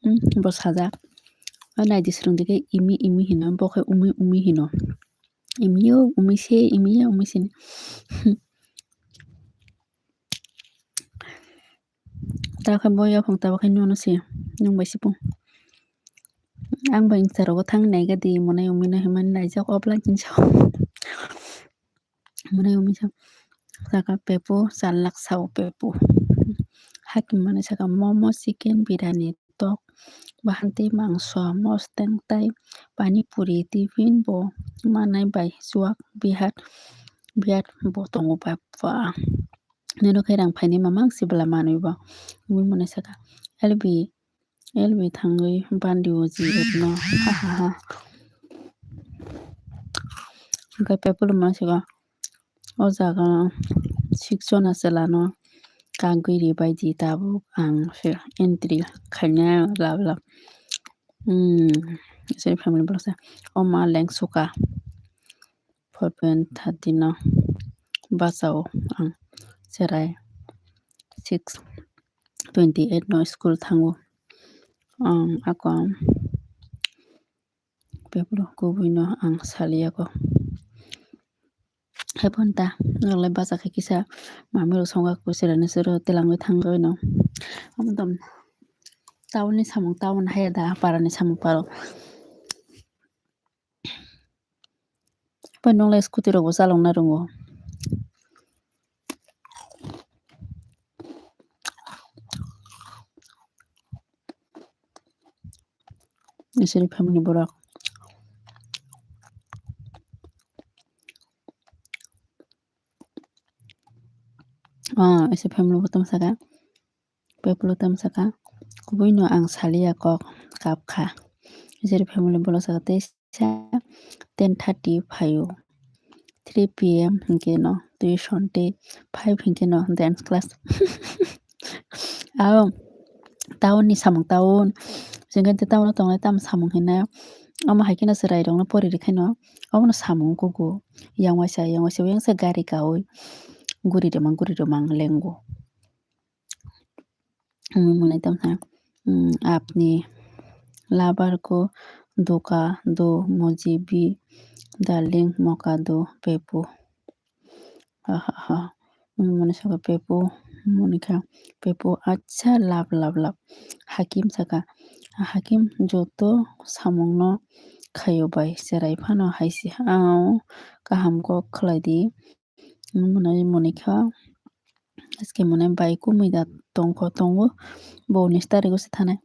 hmm, bo sajak. O naidi swrwngdi khe imi, imi hino, bo khe umi, umi hino. Imi o, umi se, imi ya, umi sini. Takhe bo yaphang tabakhe nono se, nwng bai se pung. Ang bai nwng chwrago thang nai gadi, mwnai umi no himani naijak offline kinsa. Mwnai umi sa, saka pepu, chalak sao pepu. Hakhe mwnai saka momo, chicken, biryani, tok, bahan tei mangso, mosteng tai pani puri, tiffin bo manai bai chuak, bihat, bihat bo tongo bai pha. Nino khe rang phaini mamang se bwla manwi bo. Umi mwnai saka, L B, L B thangwi bandi o G F no. Ha ha ha. Hwnkhe pepu mwnai saka, o jaga six jona chwla no kagwi ribai di tabuk ang se entry khaina lab lab. Hmm, se family borok se. O ma lengsuka. Four point thirty no bachao ang cherai six twenty eight no school thango. Ang ako bebak kubui no ang saliya ko. Hai phano ta, norok lai bacha khe kisa mami rok songwk kuchera ni sero telangwi thangwi no. Amo tamo town ni samung town hai da, para ni samung para. Pai nonglai scooty rokbo chalokna rongo. Isini family borok. Ah, isi family bo tamo saka. Pepulo tamo saka. Kubui no ang saliya kok kap kha. Isini family bolo saka tei sa ten thirty phaio. Three P M hinkhe no tuition tei five hinkhe no dance class. Aro town ni samung town. Jengkhe town o tongnai tamo samung hinna. Omo hai kheno chwrai rokno pori rikhaino. Obono samung kugo. Yang waisa, yang waisa, yang se gari kaui. Guri rwmang, guri rwmang lengo. Mwnai tamo kha, mm, apni lover ko dhoka do mujhe bhi, darling moka do, Pepu. Ha, ha, ha. Mwnai saka Pepu, mwnai kha Pepu, acha love, love, love. Hakim saka, Hakim joto samungno khaio bai, chwrai phano hai se, ao kaham kok khlai di. Mwnai mwnai kha, aske mwnai bai kumui da tongkho tongo, bo unis tariko se thanai.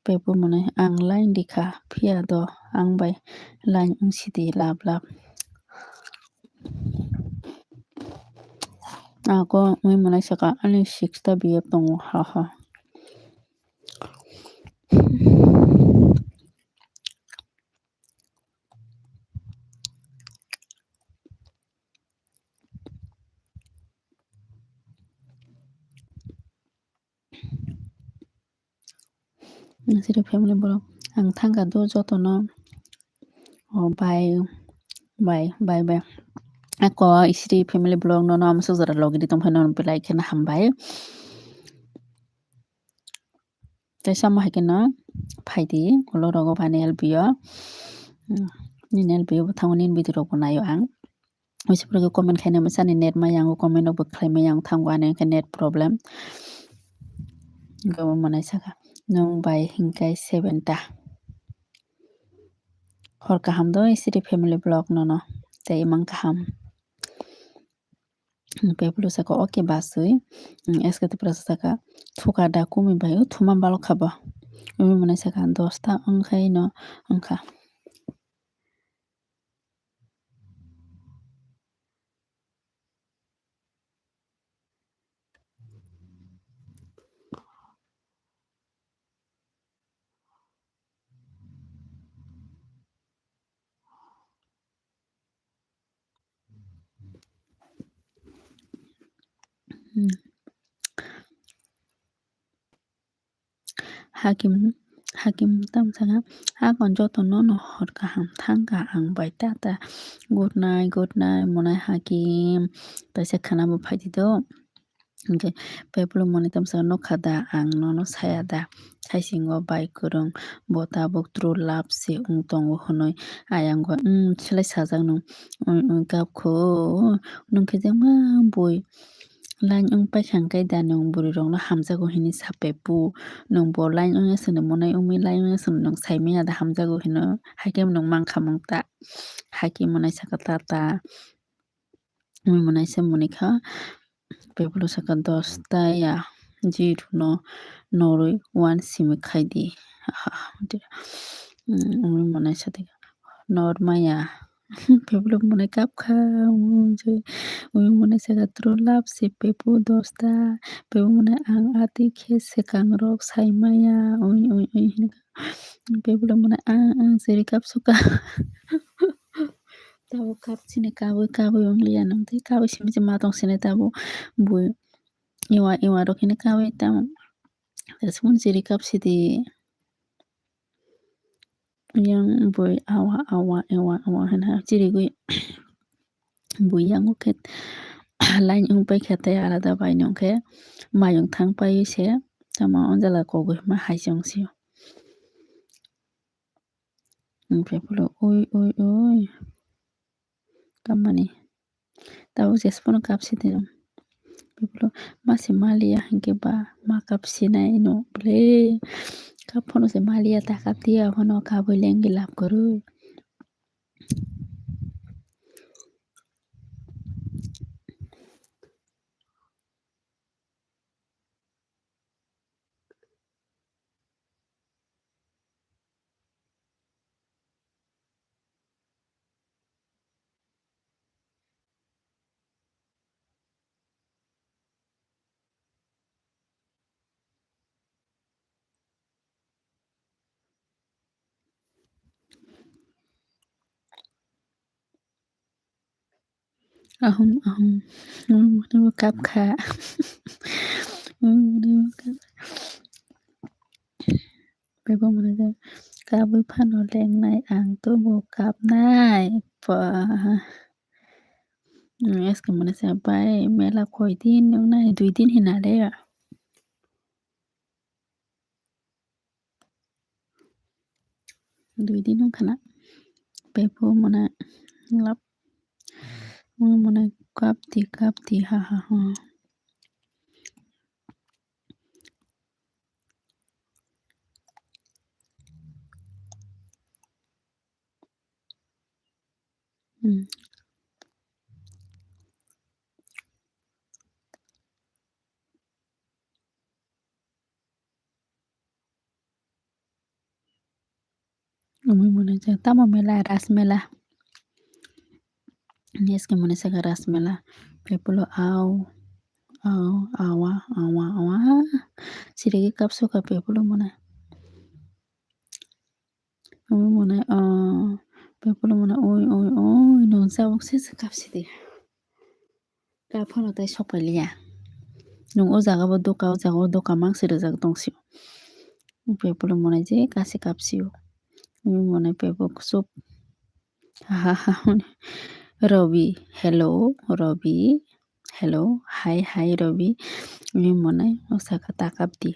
Pepu mwnai ang line rikha, phiya do ang bai line wng sidi lab lab. Ako mui mwnai saka ani sixta B F tongo, ha ha. Nasiri family borok ang thangkha do jotono, o bai bai bai bai ako isiri family borok nono amasuk jora logi di tongphai nono belai kheno hambai. Tei samo hai kheno phaidi ulo rogo bani L B o, nini L B o bwthango nini video rokbo naio ang. Waisa pore comment khaina mwsani net maya ang comment rokbo khlai maya ang thango ani hwnkhe net problem. Hwnkhe omo mwnai saka nwng bai hwnkhe seven ta. Hor kaham do isiri family vlog nono tei imang kaham. Pepulo saka, "Okay, basui." S K Tripura saka, "Thuka da kumi bai, o thuma balok kha bo." Umi mwnai saka, "Dosta wngkhai no wngkha." Hmm. Hakim, Hakim tamo saka, "Hakon joto nono hor kaham thangkha ang bai tata. Good night, good night, mwnai Hakim." Taisa khana bo phaidi do. Hwnkhe Pepulo mwnai tamo saka, "Nokha da ang nono saya da? Saisingo bai kwrwng bo tabuk true love se wng tongo hwnwi ayang go, umm, selai sajak nung, umm, umm, kapkho, nung khe jengma bui." Line wng paikha hwnkhe da nwng bwrwirokno hamjago hinwi sa Pepu. Nwng bo line wngya chwngno mwnai wngwi line wngya chwngno nwng saimanya da hamjago hino, haikhe nwng mankha mung ta. Haikhe mwnai saka tata. Wngwi mwnai se mwnai kha. Pepulo saka, "Dosta ya zero no norwi one simi khaidi." Wngwi mwnai sa tei normaya. Pepulo mwnai kapkha, ui mwnai saka, "True love se Pepu dosta." Pepu mwnai, "Ang ati khe swkang rok saimaya." Ui, ui, ui, hinwi kha. Pepulo mwnai, "Ang, ang siri kapsuka." Tabuk kap sini kabui, kabui wngliya nang tei kabui simi se ma tong sini tabuk bui iwa, iwa rok hini kabui tamo. Sumon siri kap sidi. Yang bui awa, awa, ewa, ewa hwnha chirigwi bui yango khe line wng paikha tei alada bai nw khe mayung thang paiwi se tamo o jala kogwi ma hai se wng sio. Wng phaiphulo ui, ui, ui kamani. Tabuk jesphano kapsi tino. Bebolo mase maliya hinkhe ba ma kapsinai no bole. Kap phano se maliya ta kaptiya phano kabui lengki lab kwrwi. Ahum, ahum. Ahum, ahum, kap kha. Ahum, ahum, kap. Bebak mwnajak, kabwi phano lengnai ang, tobo kapnai. Ba. Hmm, S K mwnajak bai mela koi din wngnai, dui din hinale. Dui din wngkha na. Bebak mwnai lab. Mwnai kapti, kapti, ha, ha, ha. Hmm. Umui mwnajak tamo mela, ras mela. Next khe mwnajak ras mela. Bebolo au, au, awa, awa, awa. Sirigi kapsuka bebolo mwnai. Umui mwnai, ah, bebolo mwnai, oi, oi, oi, nung sabuk se se kapsidi. Kap phano tei sok pailiya. Nung o jaga bo doka, o jaga o doka mang se rijak tong sio. Bebolo mwnai je kasi kapsio. Umui mwnai bebok chup. Ha, ha, ha, hwnwi. Robi, hello, Robi, hello, hi, hi, Robi. Umui mwnai o saka ta kapdi.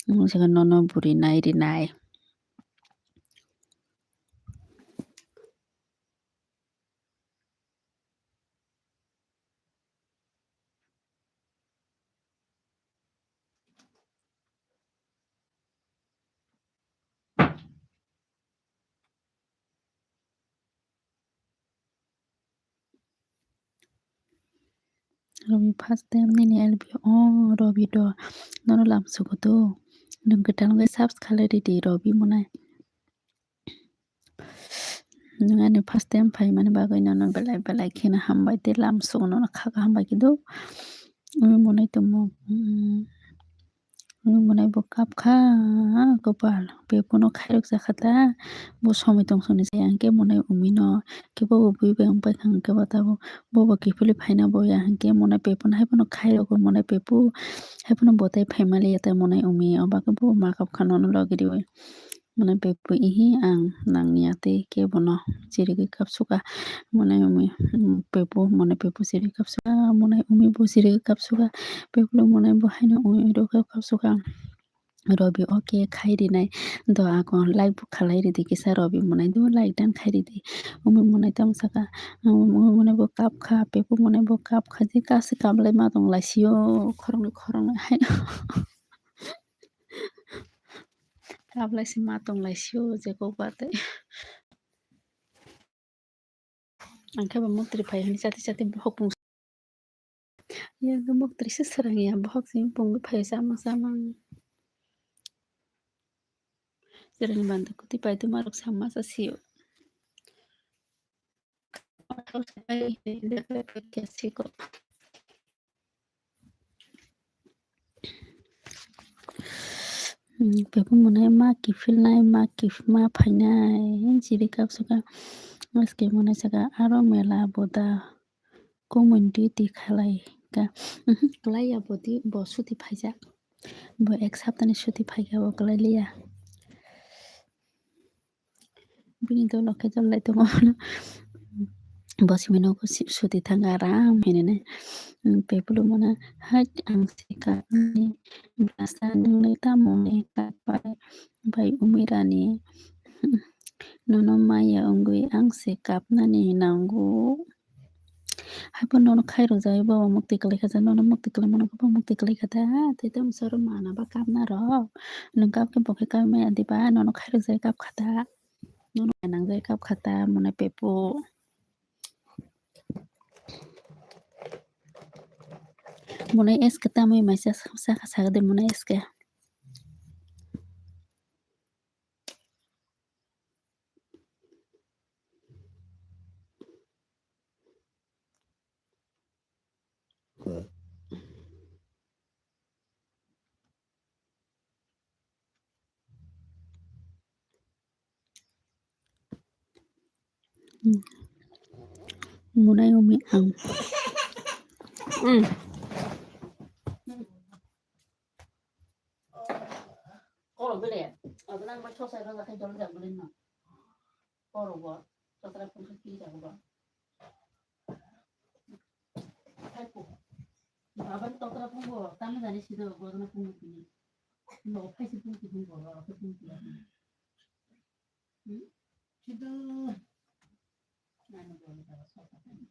Umui saka nono buri nai ri nai. Robi first time nini L B o Robi do nono lam sugo do. Nwng kwtal wngwi subs khalai ridi Robi mwnai. Nwng ani first time phaimani bagwi nono belai belai kheno hambai tei lam sugo nono kha kaham bai khe do. Umui mwnai tongmo, mm, umui mwnai bo kap kha, kopal, bebokno khairok jakha ta, bo somoi tong soni jaya hwnkhe mwnai umui no, khe bobo bui bai wng pai kha hwnkhe bo tabuk, bobo kiphilwi phaina bo ya hwnkhe mwnai bebokno haiphano khairok mwnai bebok, haiphano bo tai phaima liya ta mwnai umui, o bagwi bo ma kap kha nono logi riwi. Mwnai bebok ihi ang nangya tei kebono chirigwi kapsuka. Mwnai umi, mm, bebok, mwnai bebok chirigwi kapsuka, mwnai umi bo chirigwi kapsuka. Bebok mwnai bo haino ui ui rw kapsuka. Robi, okay, khai rinai. Do ako like bo khalai ridi kisa Robi mwnai do like dan khai ridi. Umi mwnai tamo saka, umi mwnai bo kap kha, bebok mwnai bo kap kha, je kasi kap lai ma tong lai sio, khoroknwi khoroknwi haino. Kap lai se ma tong lai sio je kok ba tei. Ang khe bo muktri phai hwnwi chati chati bohok pung. Ya khe muktri se swrang ya bohok se pungwi phai chamang chamang. Swrang banda kuti pai tuma rok sama sa sio. Hmm, bebok mwnai ma kiphilnai, ma kiph-, ma phainai, chiri kapsuka. Aske mwnai saka aro mela boda community khalai ka. Mhm, kalai ya bodi bo suti phaijak. Bo ek saptani suti phaika bo kalai liya. Bini dolo khe dol lai tongo. Bo simi nogo si-, suti thang aram hinine. Bebulu mona hai ang se kapnani bwsa nwnglai tamo ni kap bai, bai umi rani. Nono maya wngwi ang se kapnani nango. Haibo nono khairok jai bo mukti kwlai kha, nono mukti kwlai mano khe bo mukti kwlai kha da. Tei tamo soro mana ba kapna rok. Nwng kap khe bo khe kap maya diba, nono khairok jai kap kha da. Nono nang jai kap kha da, mone pepo. Mone S K tamwi mai sa, sa, sa, sa, de mone S K. Munai umi ang. Mm. Oro bele, abo nang bai thosai rok khe dol jak bele no. Oro bo, totra phung khe kiri jago bo. Thaipo. Baba ni totra phung bo, tamo jani sido, bo na phung kini. No, phaisi phung kini bo, oro khe phung kini. Hmm? Sido. Nanu bo ni baba sosa kani.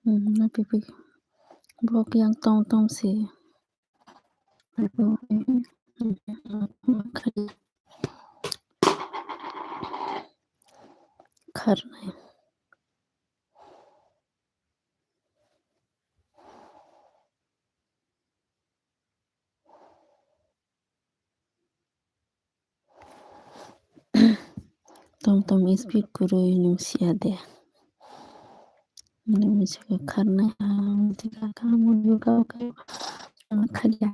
Hmm, na pipi. Bok yang tong tong si. Kharnai. Tom tom speed kwrwi nwng siya de. Nwng misa khe kharnai ha, misa khe kha, muni kha, kha, kha, kharya.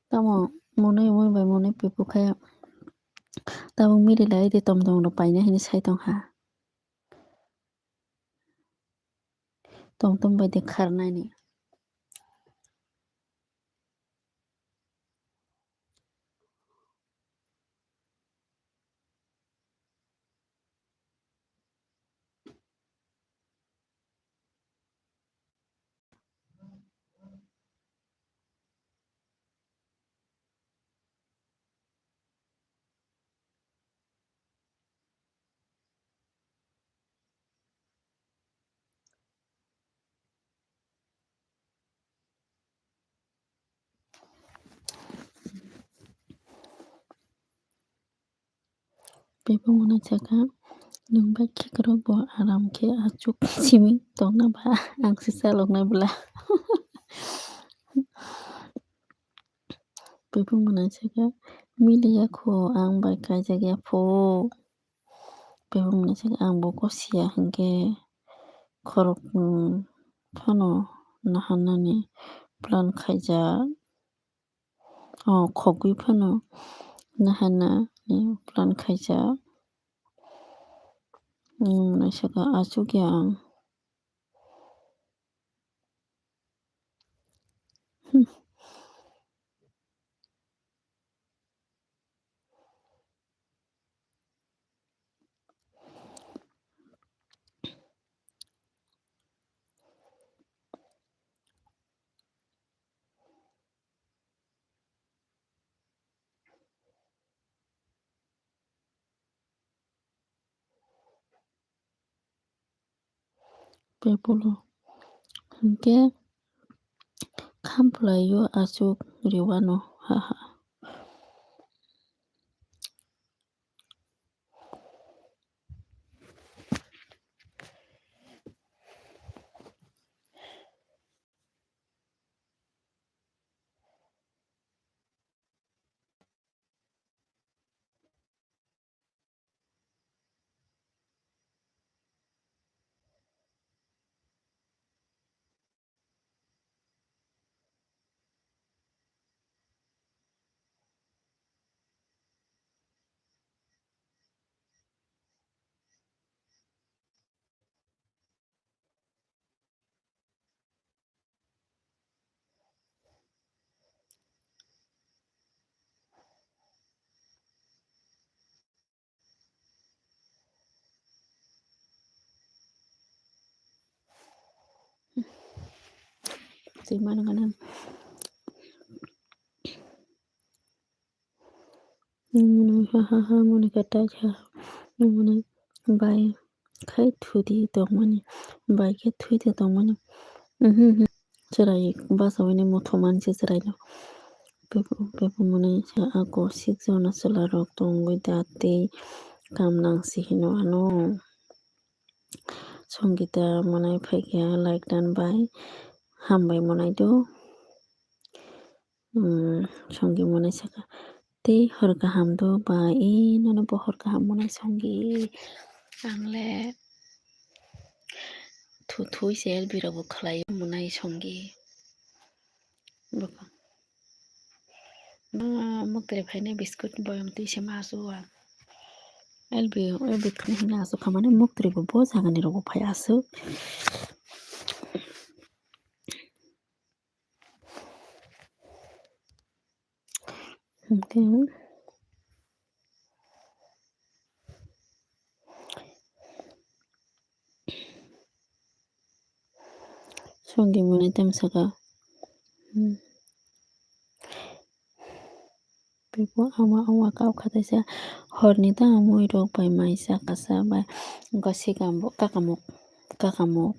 Tamo monai moi bai monai pipu khe tabuk miri lai de tom tom rok paina hini sai tong kha. Tom tom bai de kharnai ni. Bebak mwnai saka, nwng bai khikrok bo aram khe achuk simi tongna ba ang se chaloknai bwla. Bebak mwnai saka, miliya kho ang bai kaijak ya pho. Bebak mwnai saka, ang bo kok siya hinkhe khorok, mm, phano naharnani plan khaijak. O khogwi phano naharnani plan khaijak. Nwng mwnai saka achuk ya ang. Pepulo hinkhe khamphlaio achuk rwano, haha. Twi mano gana. Nwng mwnwi ha ha ha mwnwi kha tai kha. Nwng mwnwi bai khai thudi tongmani. Bai khe thudi tongmani. Mhm, mhm. Chwrai bachawini muthumani se chwraino. Pepo, pepo mwnwi sa ako sik jona chwlarok tongwi da tei kam nang si hino ano. Songita mwnwi phaikha like dan bai. Hambai mwnwi do. Hmm, songi mwnwi saka. Tei hor kaham do ba, e, nono bo hor kaham mwnwi songi. Ang le thu thui se L B rok bo khlai mwnwi songi. Bwkha. Ba muktri phainai biscuit boyam twi se ma asu a. L B, L B khna hina asu khamani muktri bo bo jagani rok bo phai asu. Hwnkhe, Chongki mwnai tamo saka. Hmm. Pepo ama ama kap kha taisa horni tamo mui rok bai mai sa kasa bai wngkha sikam bo kakamuk kakamuk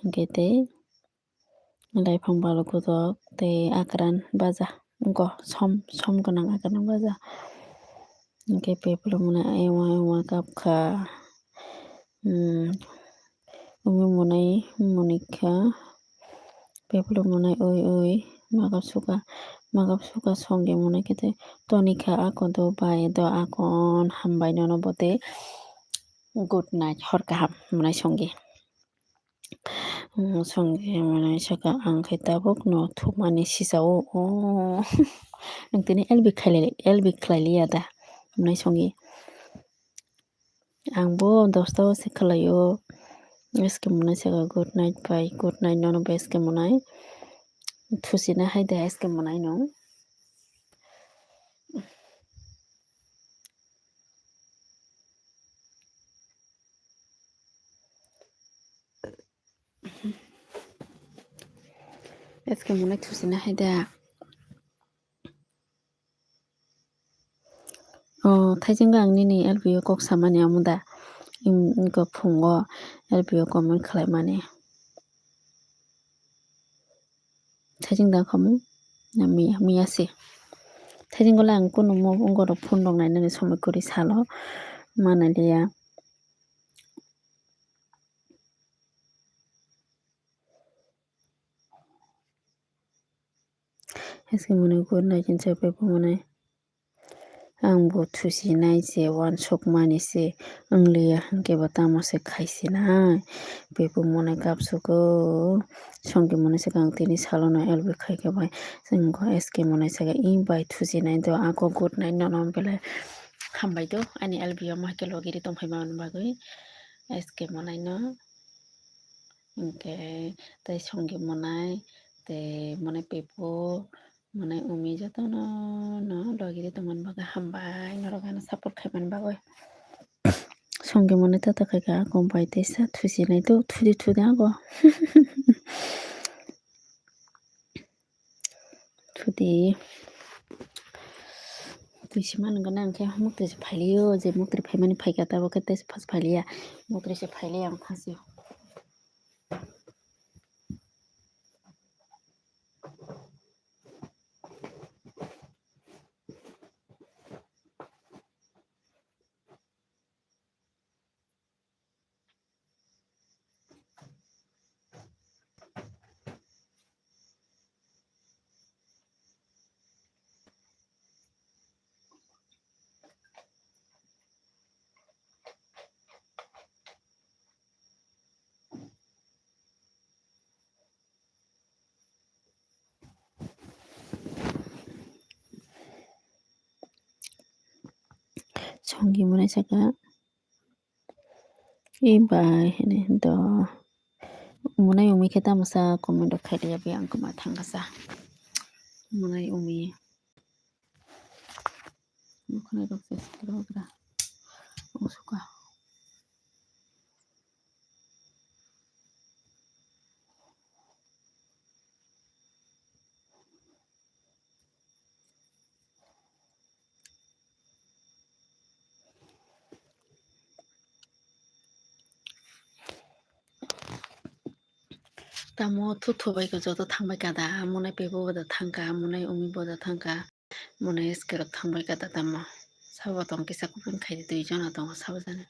hwnkhe tei. Laifang balok kotok tei akran baja wngkha som som gwnang akran baja. Hwnkhe pepo mwnai ayung ayung kap kha. Hmm, umi mwnai mwnai kha. Pepo mwnai oi oi makap suka makap suka Chongki mwnai khe tei toni kha ako do bai do akon hambai nono bo tei good night hor kaham mwnai Chongki. Chongki mwnai saka ang khe tabuk no thumani sisa o. Nwng tini L B khlai L B khlai liya da mwnai Chongki. Ang bo dosta o se khlai o. S K mwnai saka good night bai good night nono bo S K mwnai. Thusina hai da S K mwnai no. S K mwnai thusina hai da. O thaijingo ang nini L B o kok samani amo da. Iko phungo L B o comment khlaimani. Thaijing da khamu miya se. Thaijingo le ang kunu mo ungorok phone rok nainani somoi kwrwi salo manaliya. S K mwnai good night hinwi sa pepo mwnai. Ang bo thusinai se uansukmani se wngliya hwnkhe bo tamo se khaisinai. Pepo mwnai kapsugo Chongki mwnai swkang tini salono L B khaikhe bai. Chwng S K mwnai saka ih bai thusinai do ako good night nono belai hambai do ani L B o ma khe logi ri tongphai mani bagwi S K mwnai no. Hwnkhe tei Chongki mwnai tei mwnai pepo mwnai umi jotono no logi ri tongmani bagwi hambai norok ano support khaimani bagwi. Chongki mwnai tata khaikha ako bai teisa thusinai to thudi thudi ako. Thudi. Twi sima nang gana hwnkhe muktwi se phailio je muktwi phaimani phaikha tabuk khe tei se phas phailiya muktwi se phailiya ang phasio. Chongki mwnai saka. E bai hini do. Mwnai umi khe tamo sa comment rok khai liya be ang kwma thangkha sa. Mwnai umi. Mokhnai rok se sikiro gra. Ang suka. Tamo thuthu bai khe joto thangbai kada, mwnai pepo boda thangka, mwnai umi boda thangka, mwnai S K rok thangbai kada tamo. Sabo tong kisa kupun khaidi dui jona tongo sabo jani.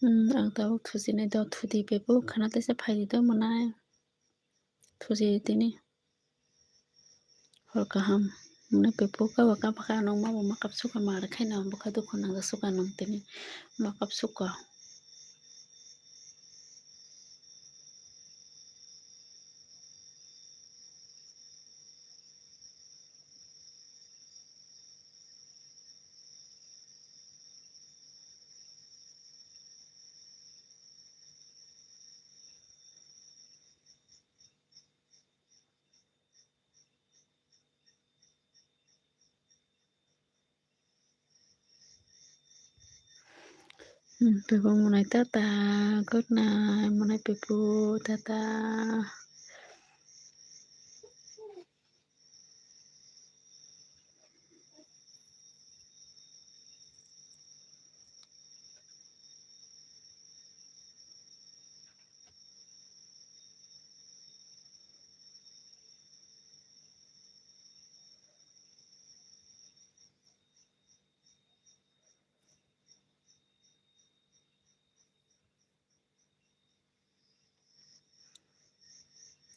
Hmm, ang tabuk thusinai do thudi pepo khana teisa phaidi do mwnai. Thusi tini. Hor kaham. Mwnai pepo kaba kaba kha nung ma bo ma kap suka ma rwkhaino bwkha dukhu nangjak suka nung tini ma kap suka. Pepo monai tata, good night, monai pepo tata.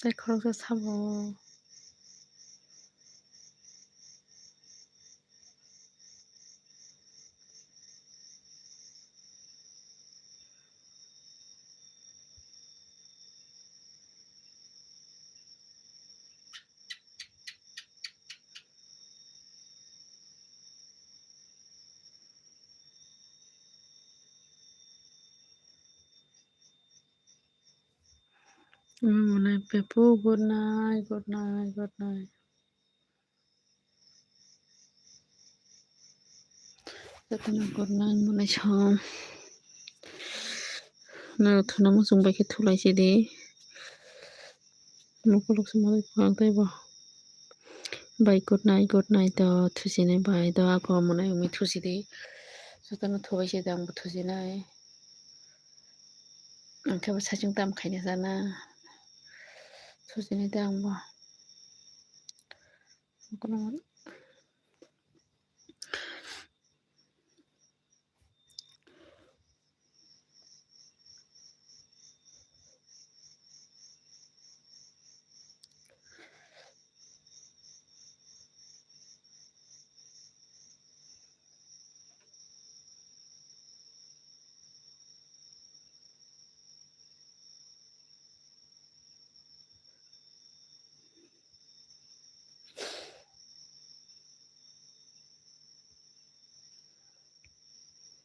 Tei khoroksa sabo. Monai pepo, good night, good night, good night. Jotono good night monai song. No thuna muchung bai khe thulai sidi. Mukuluk se monai phang tei bo. Bai good night, good night do thusinai bai do ako monai umi thusidi. Jotono thubai sidi, angbo thusinai. Angkhe bo saichung tam khaina sana. Thusinai de angbo.